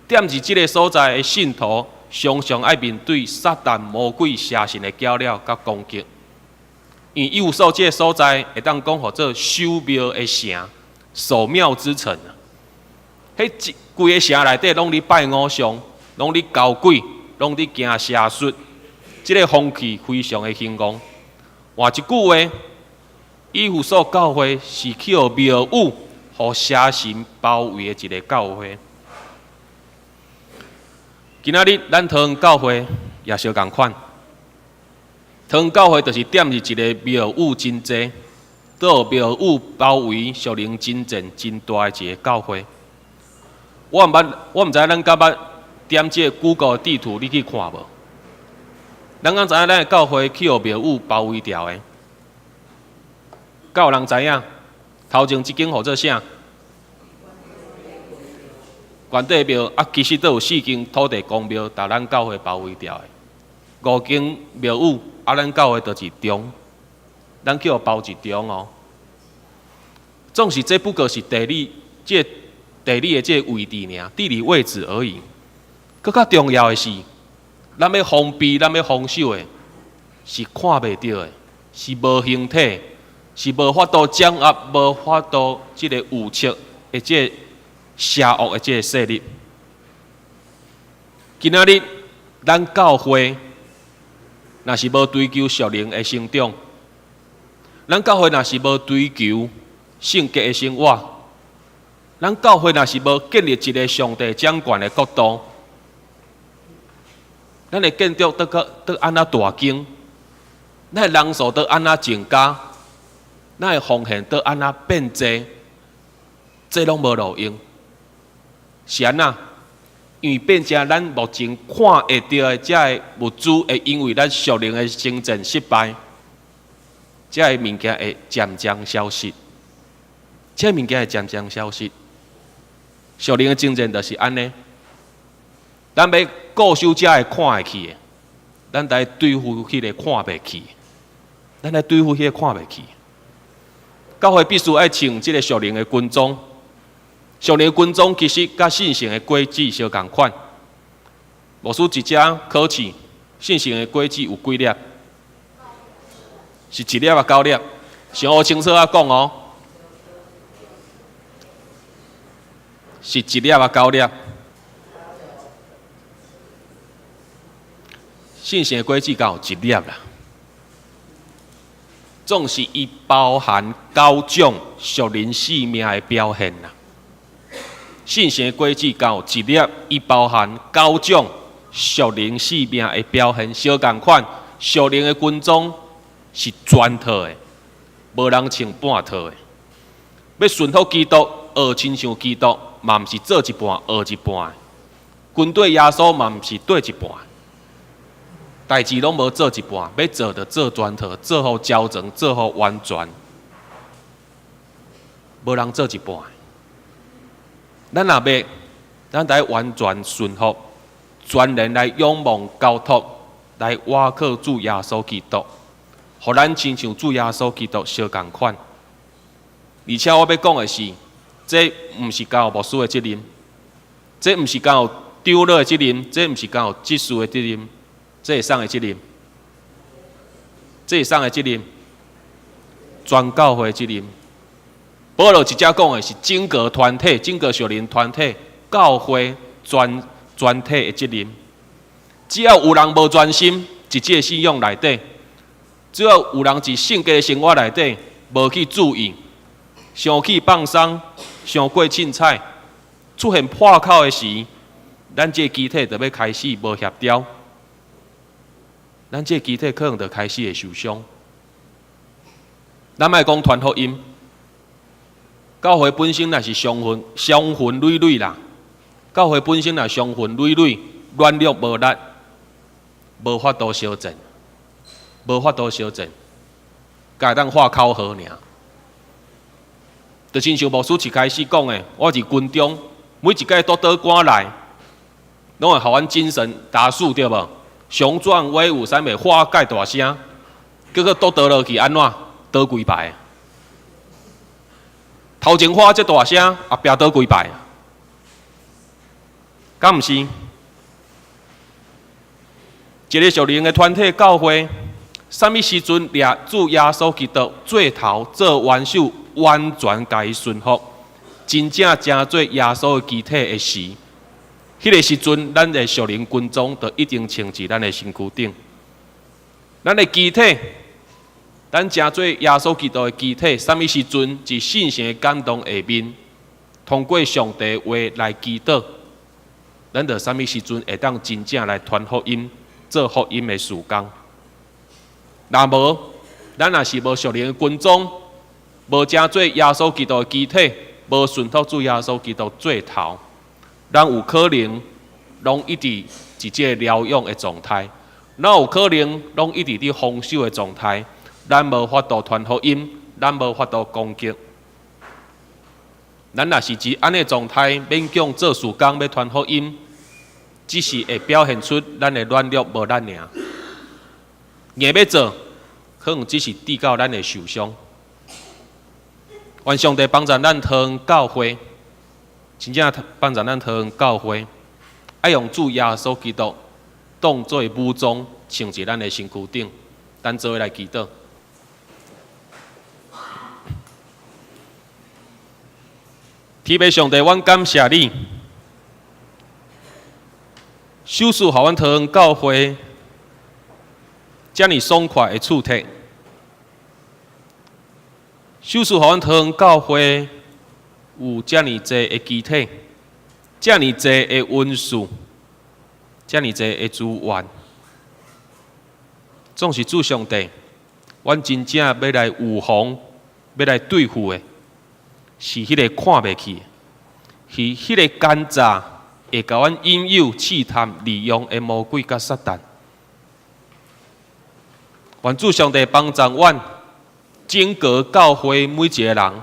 踮佇這个所在的信徒，常常愛面對撒旦魔鬼邪神的攪擾佮攻擊。因為以弗所這个所在會當講號做守廟的城，守廟之城。彼一規个城內底攏佇拜偶像，攏佇交鬼，攏佇行邪術，這个風氣非常的興旺。換一句話，以弗所教會是去予廟宇、予邪神包圍的一个教會。今仔日咱桃園教會也相仝款，桃園教會就是踮佇一个廟宇真濟、都予廟宇包圍、屬靈爭戰真大的一个教會。我毋捌，我毋知咱敢捌點這個 Google 地圖，你去看無？咱敢知影咱的教會去予廟宇包圍牢的？敢有人知影？頭前這間號做啥？關帝廟啊，其實都有四間土地公廟，共咱教會包圍牢的。五間廟宇啊，咱教會就一中，咱去予包一中哦。總是這不過是地理，這個地理的這個位置爾，地理位置而已。閣較重要的是，咱欲防備、咱欲防守的，是看袂著的，是無形體，是無法度掌握、無法度這個預測的這個邪惡的這個勢力。今仔日咱教會若是無追求屬靈的成長，咱教會若是無追求聖潔的生活，咱教會若是無建立一个上帝掌權的國度，咱的建築閣閣按怎大間，咱的人數閣按怎增加，咱的奉獻閣按怎變濟，這攏無路用。是按怎？因為變成咱目前看會著的這个物資，會因為咱屬靈的征戰失敗，這个物件會漸漸消失。這个物件會漸漸消失。屬靈的征戰就是按呢。咱欲固守這个看會去的，咱來對付彼个看袂去。咱來對付彼个看袂去。教會必須愛穿這个屬靈的軍裝。屬靈的軍裝其實佮信聖的果子相仝款。牧師直接考試，信聖的果子有幾粒？是一粒抑九粒？想予清楚仔講哦。是一粒抑九粒？信聖的果子敢有一粒啦？總是伊包含九種屬靈生命的表現啦。信聖的果子敢有一粒，伊包含九種屬靈生命的表現，相仝款，屬靈的軍裝是全套的，無人穿半套的。欲順服基督，學親像基督，嘛毋是做一半，學一半。跟綴耶穌嘛毋是綴一半，代誌攏無做一半，欲做就做全套，做予周全，做予完全，無人做一半。咱若欲，咱得完全順服，全然來仰望交託，來倚靠主耶穌基督，予咱親像主耶穌基督相仝款。而且我欲講的是，這毋是教牧師的責任。這毋是干有長老的責任，這毋是干有執事的責任，這是啥的責任？這是啥的責任？全教會的責任。保羅直接講的是整個團體、整個屬靈團體、教會全體的責任。只要有人無專心，佇這个信仰內底，只要有人佇聖潔的生活內底無去注意，傷去放鬆，傷過凊彩，出現破口的時，咱這个肢體就欲開始無協調，咱這個肢體可能就開始會受傷。咱莫講傳福音，教會本身若是傷痕傷痕累累啦，教會本身若傷痕累累，軟弱無力，無法度相戰，無法度相戰，共會當喊口號爾。就親像牧師一開始講的，我佇軍中每一擺督導官來，攏會予阮精神打士對無？雄壯威武，啥物喊蓋大聲，結果督導落去按怎？倒規排？頭前喊這大聲，後壁倒規排？敢毋是？一個屬靈的團體教會，啥物時陣掠主耶穌基督做頭做元首，完全共伊順服，真正成做耶穌的肢體的時，彼個時陣，咱的屬靈軍裝就一定穿佇咱的身軀頂。咱的肢體，咱成做耶穌基督的肢體，啥物時陣佇聖神的感動下面，通過上帝話來祈禱，咱就啥物時陣會當真正來傳福音、做福音的事工。若無，咱若是無屬靈的軍裝，無成做耶穌基督的肢體，無順服主耶穌基督做頭，咱有可能攏一直佇這个療養的狀態，咱有可能攏一直佇防守的狀態，咱無法度傳福音，咱無法度攻擊。咱若是佇按呢狀態，勉強做事工欲傳福音，只是會表現出咱的軟弱無力爾。硬欲做，可能只是致到咱會受傷。願上帝幫助咱桃園教會，真正幫助咱桃園教會，愛用主耶穌基督當做武裝，穿佇咱的身軀頂，咱做伙來祈禱。天父上帝，阮感謝你，賞賜予阮桃園教會遮爾爽快的處體，賞賜予阮桃園教會有遮爾濟的肢體，遮爾濟的恩賜，遮爾濟的資源。總是主上帝，阮真正欲來預防，欲來對付的，是彼个看袂起的，是彼个奸詐會共阮引誘、試探、利用的魔鬼佮撒旦。願主上帝幫助阮，整個教會每一個人，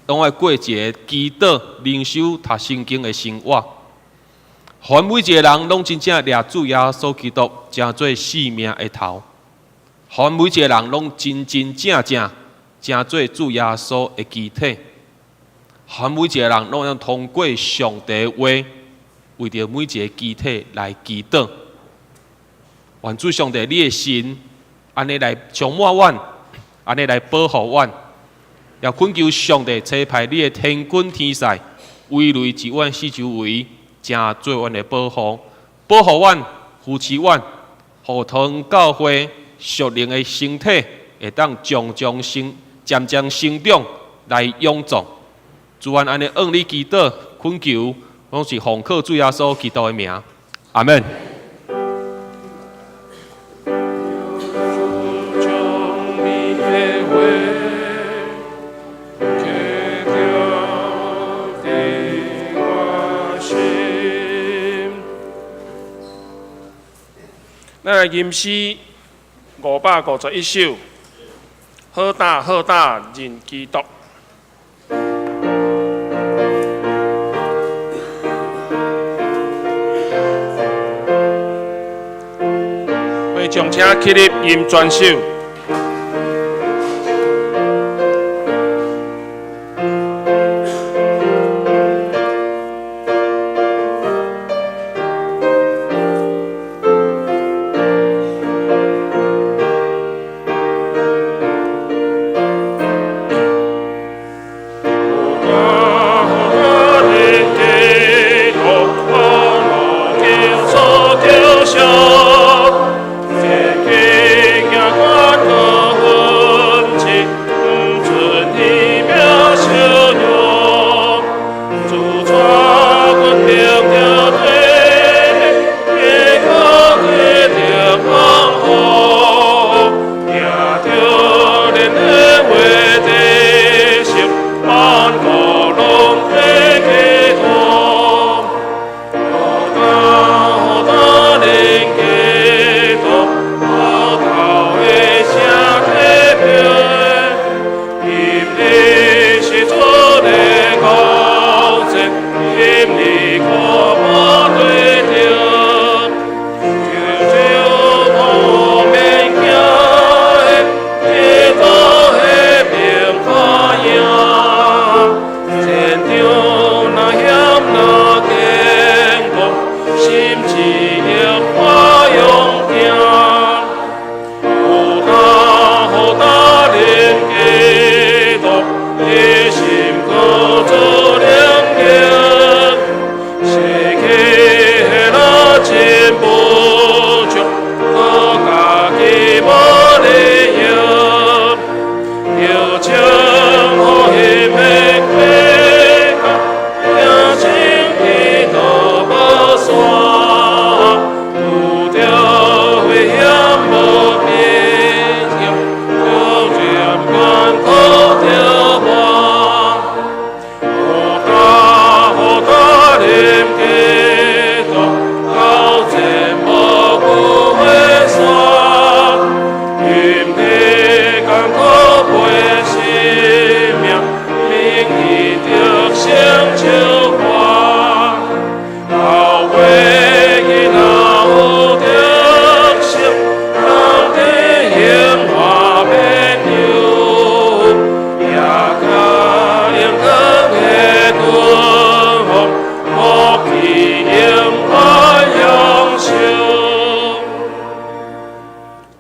攏愛過一個祈禱、靈修、讀聖經的生活。予阮每一個人攏真正掠主耶穌基督，成做性命的頭。予阮每一個人攏真真正正成做主耶穌的肢體。予阮每一個人攏會通過上帝的話，為著每一个肢體來祈禱。願主上帝，你的神按呢來充滿阮，按呢來保護阮，也懇求上帝差派你的天軍天使，圍內佇阮四周圍，成做阮的保護，保護阮，扶持阮，予桃園教會屬靈的身體會當漸漸成、漸漸成長來勇壯。主阮按呢向你祈禱，懇求，攏是奉靠主耶穌基督的名，阿門。咱來吟詩551首，好膽好膽認基督。會眾請起立吟全首。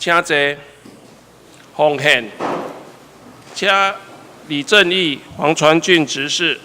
請坐，奉獻，請李正義、黃傳俊執事。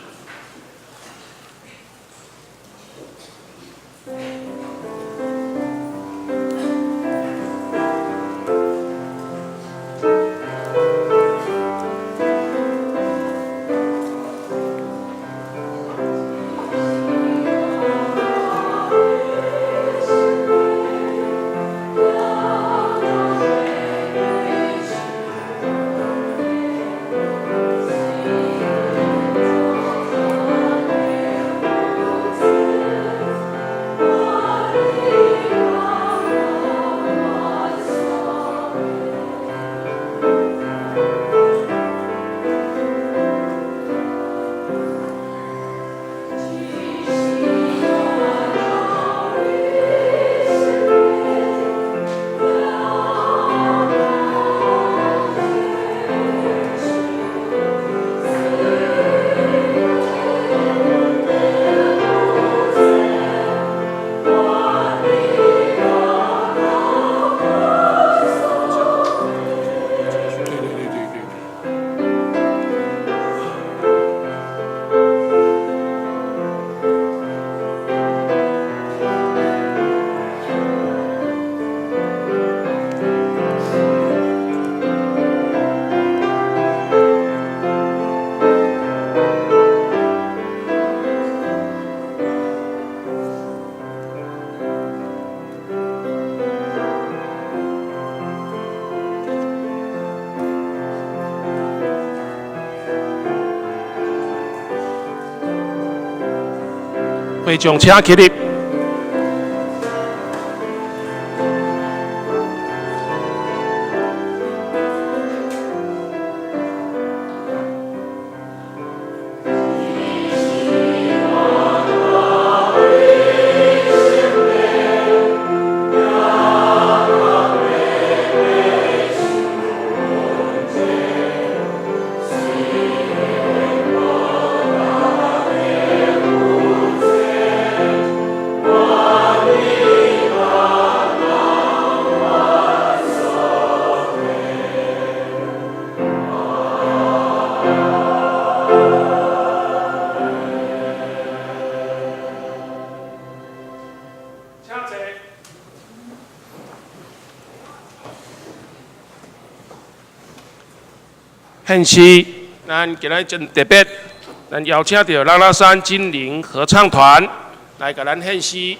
會眾請起立。請坐。獻詩，咱今日真特別，咱邀請著拉拉山精靈合唱團來共咱獻詩。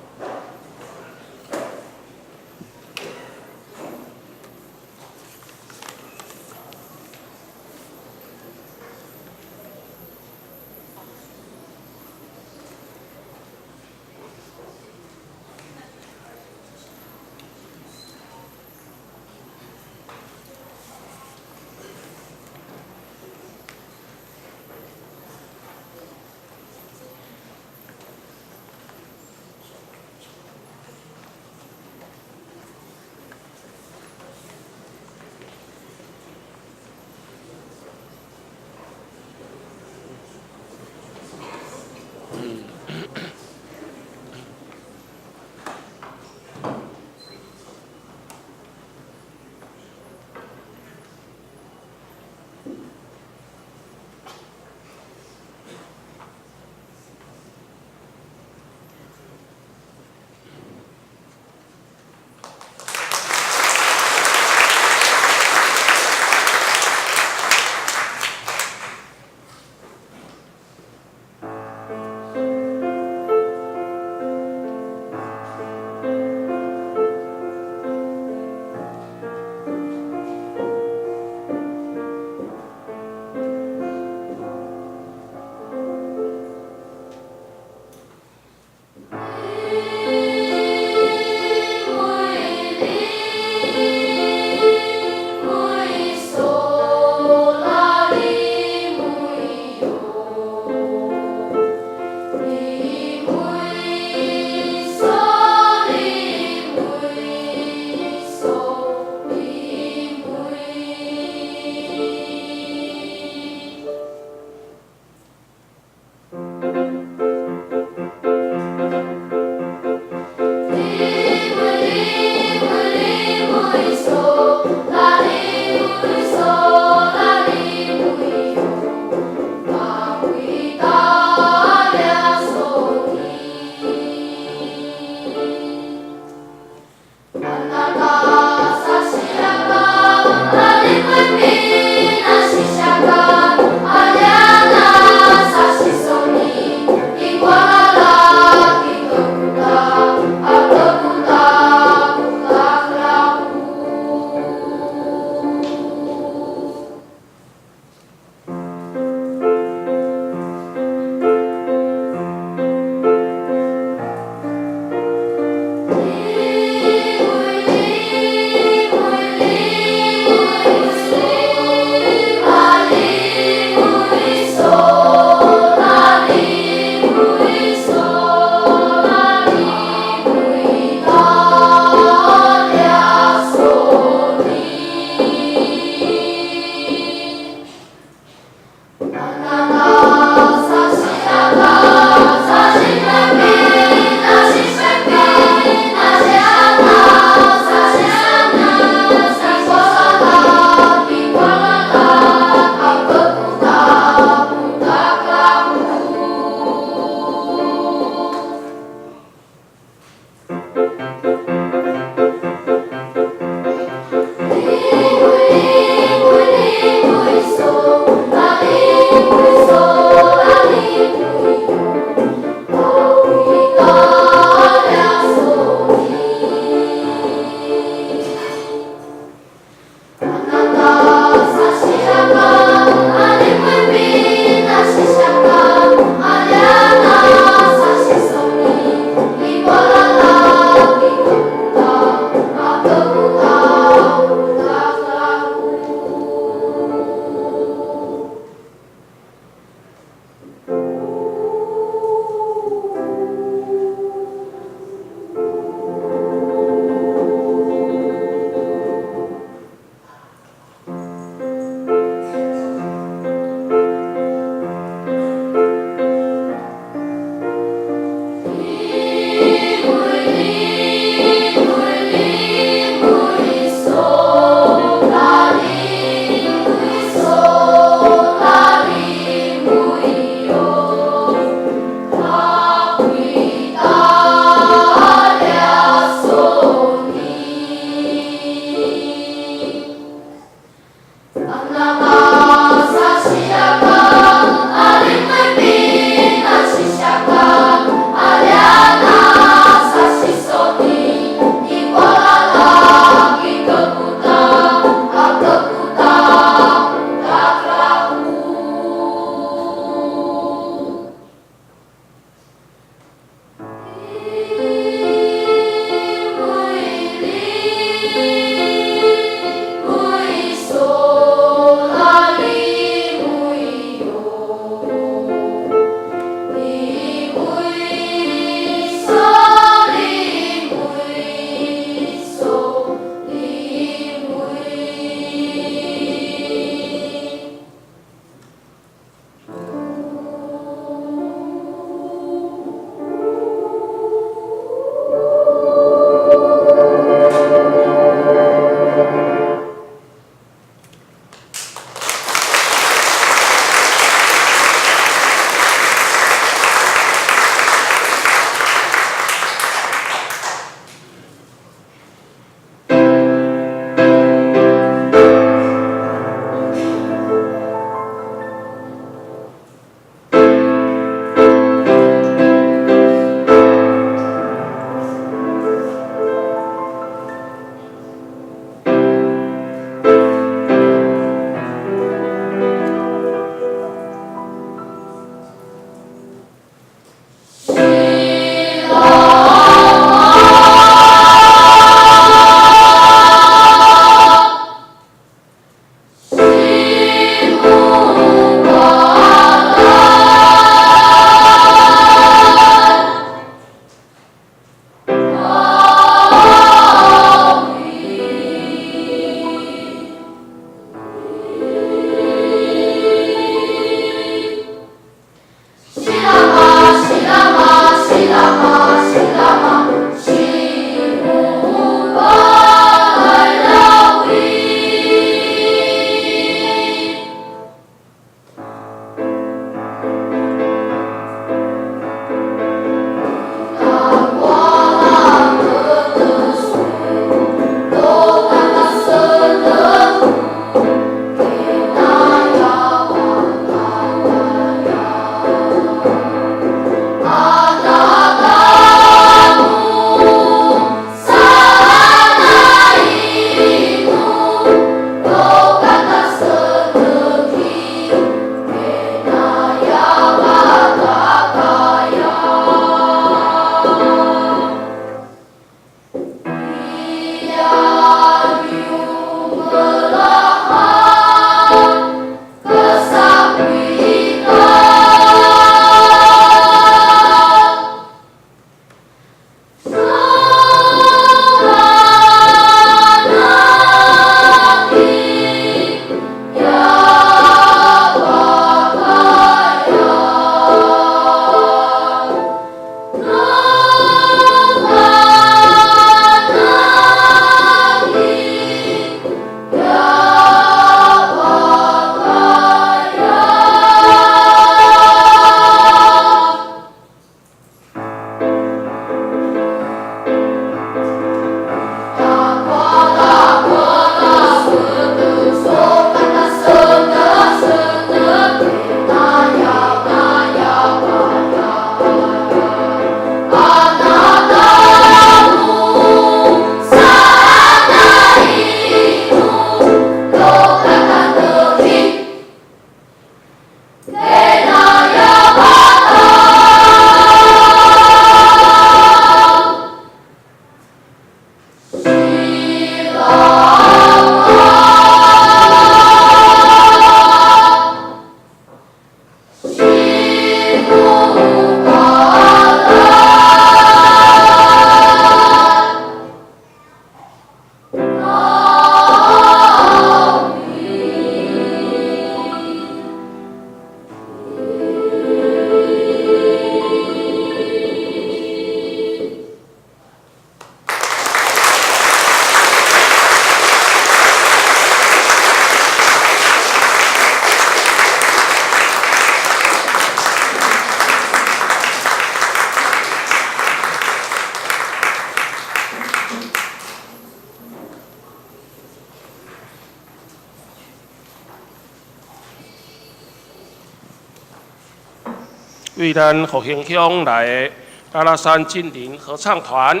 為咱復興鄉來的拉拉山精靈合唱團，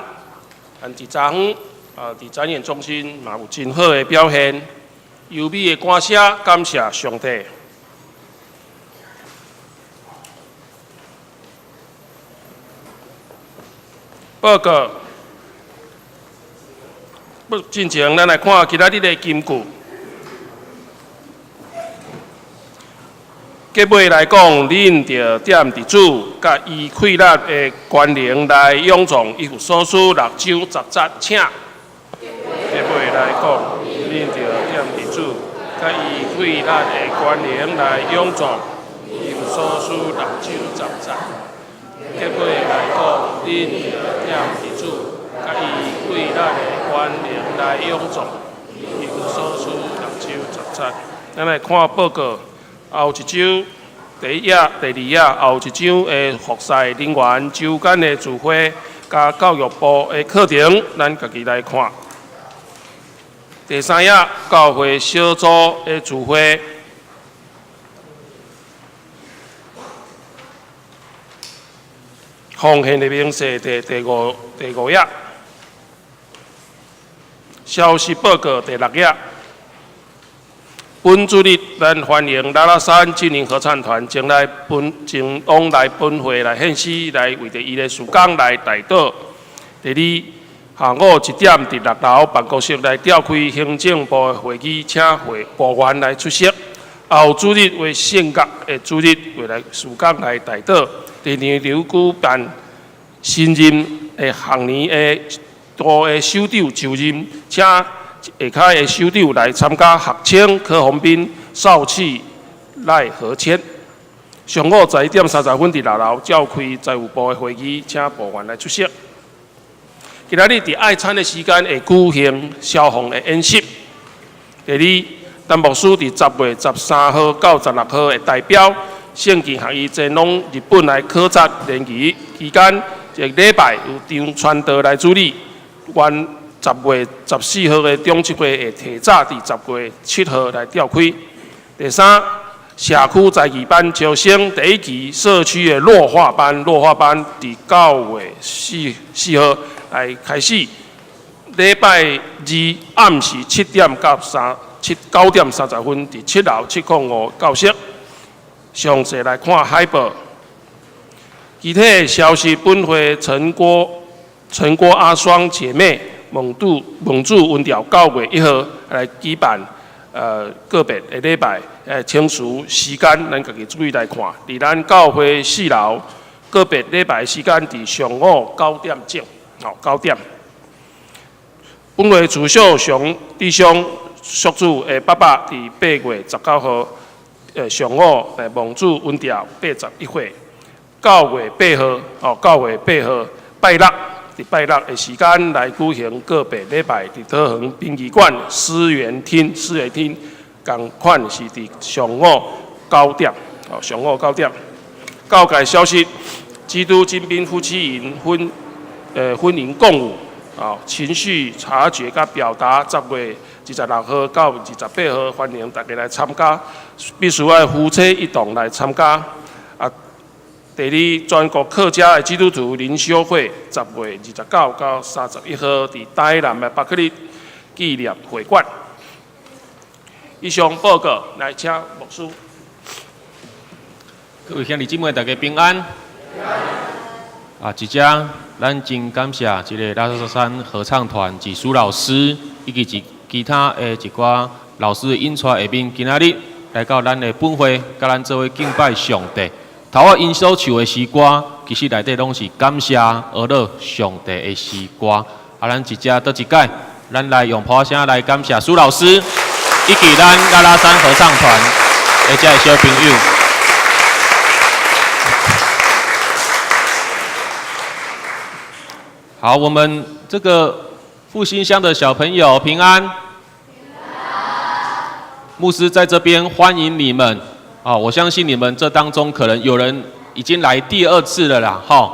咱佇昨昏啊，佇展演中心嘛有真好的表現，優美的歌聲，感謝上帝。報告，不進前，咱來看今仔日的金句。結尾來講，恁著踮佇主佮伊氣力的權能來勇壯，以弗所書六章十節，請。結尾來講，恁著踮佇主佮伊氣力的權能來勇壯，以弗所書六章十節。結尾來講，恁著踮佇主佮伊氣力的權能來勇壯，以弗所書六章十節。咱來看報告。後一周，第一頁、第二頁，後一周的服侍人員週間的聚會，佮教育部的課程，咱家己來看。第三頁，教會小組的聚會，奉獻的明細第五頁，消息報告第六頁。本主日，咱歡迎拉拉山精靈合唱團前來本前往來本會來獻詩，來為著伊的事工來代禱。第二，下午一點，佇六樓辦公室來召開行政部的會議，請會部員來出席。後主日為聖樂的主日，為來事工來代禱。第二場舉辦新任的學年的大的首長就任，請下跤的首長來參加學青柯宏斌、少氣賴和謙。上午11點30分，佇六樓召開財務部的會議，請部員來出席。今仔日佇愛餐的時間會舉行消防的演習。第二，陳牧師佇10月13號到16號會代表聖經學院前往日本來考察聯誼期間，這個禮拜由張傳道來主理。原10月14號的中執會會提早佇10月7號來召開。第三，社區才藝班招生第一期社區的弱化班，弱化班佇9月4號來開始。禮拜二暗時7點到三七九點三十分，佇七樓705教室。詳細來看海報。其他消息，本會陳郭阿雙姐妹蒙度蒙主溫調9月1號來舉辦個別的禮拜，清除時間，咱家己注意來看。佇咱教會四樓個別禮拜時間，佇上午九點鐘，吼九點。本會主秀雄弟兄宿主的爸爸，佇8月19號上午來蒙主恩召81歲。9月8號，吼九月八號拜六，佇拜六的時間來舉行個別禮拜，佇桃園殯儀館思源廳，思源廳仝款是佇上午九點，吼上午九點。教界消息：基督精兵夫妻營婚姻共舞，情緒察覺佮表達，10月26號到28號，歡迎大家來參加，必須愛夫妻一同來參加。啊，第二，全國客家的基督徒靈修會，10月29到31號，佇台南的伯克利紀念會館。以上報告，來請牧師。各位兄弟姊妹，大家平安。啊，這遮咱真感謝這个拉拉山合唱團子蘇老師，以及其他的一寡老師引帶下面，今仔日來到咱的本會，佮咱做伙敬拜上帝。頭仔𪜶所唱的詩歌，其實內底攏是感謝阿樂上帝的詩歌。啊，咱這遮倒一擺，咱來用噗仔聲來感謝蘇老師，以及咱拉拉山合唱團的這个小朋友。好，我們這個復興鄉的小朋友平安。牧師在這邊歡迎你們啊！我相信你們這當中可能有人已經來第二次了啦，哈。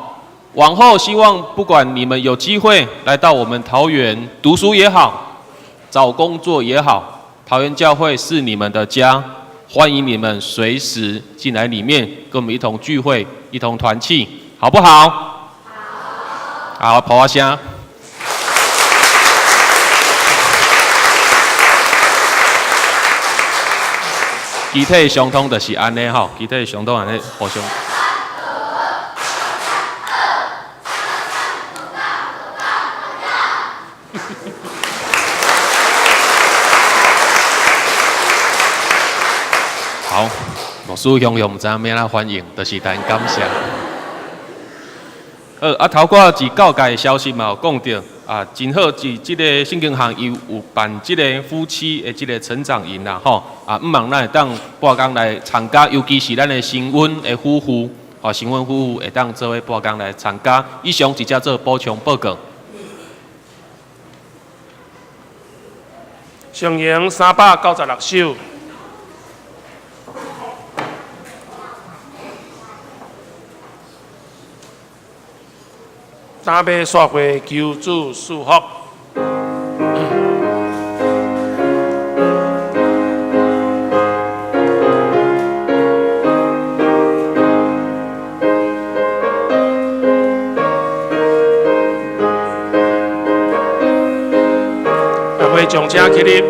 往後希望不管你們有機會來到我們桃園讀書也好，找工作也好，桃園教會是你們的家。歡迎你們隨時進來裡面，跟我們一同聚會，一同團契，好不好？好，好，拍聲。肢體相通就是按呢吼，肢體相通按呢互相。好，牧師雄雄毋知影欲按怎反應，就是但感謝。好，啊頭拄仔佇告解的消息嘛有講著，啊真好，佇這個聖經學伊有辦這個夫妻的這個成長營啦，吼，啊，毋望咱會當半工來參加，尤其是咱的新婚的夫婦，吼，新婚夫婦會當做伙半工來參加。以上直接做補充報告。聖詠396首。若欲散會求主賜福。大會將請起立。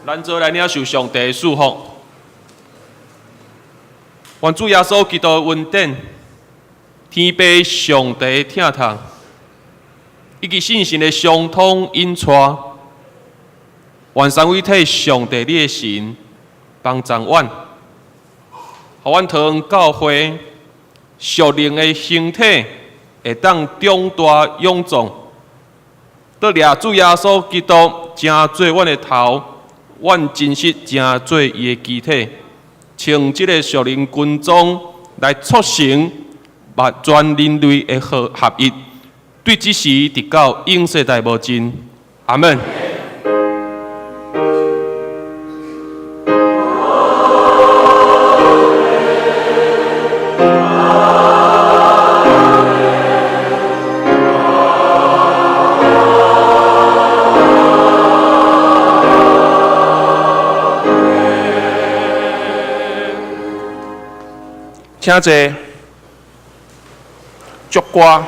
咱做來領受上帝的祝福。願主耶穌基督的恩典、天父上帝的疼痛，以及聖神的相通引帶，願三位一體上帝你的神幫助阮，予阮桃園教會屬靈的身體會當長大勇壯，倒掠主耶穌基督成做阮的頭，阮真實成做伊的肢體，穿這個屬靈軍裝來促成全人類的合合一，對這時直到永世代無盡。阿門。請坐。祝歌。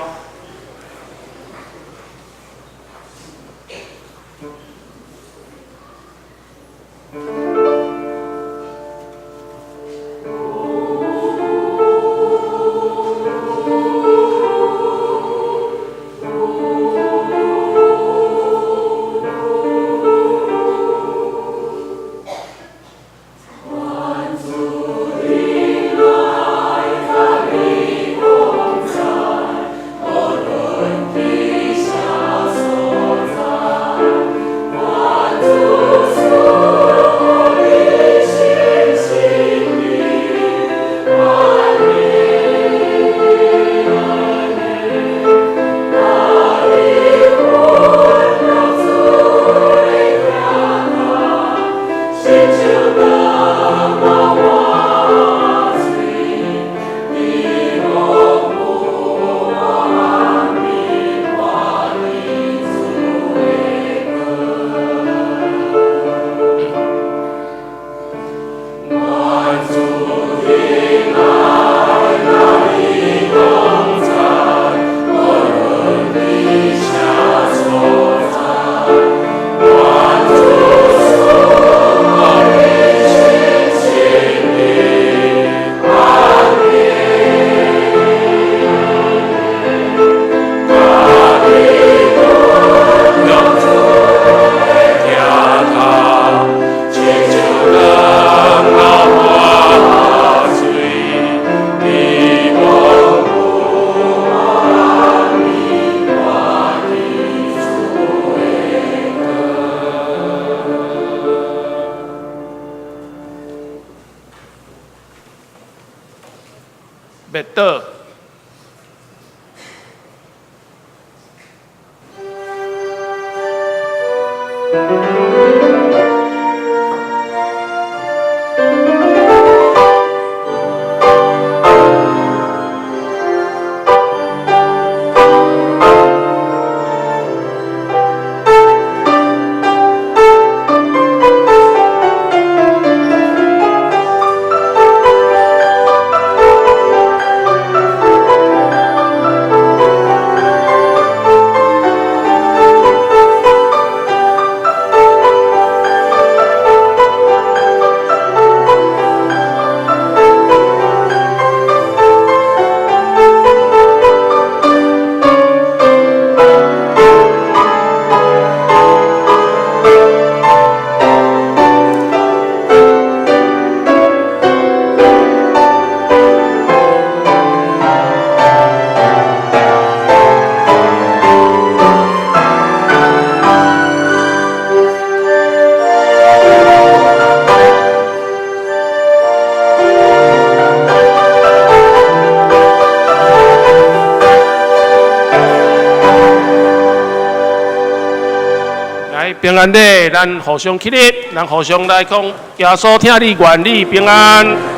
禱。來平安禮，咱互相起立，咱互相來講，耶穌疼你，願你平安。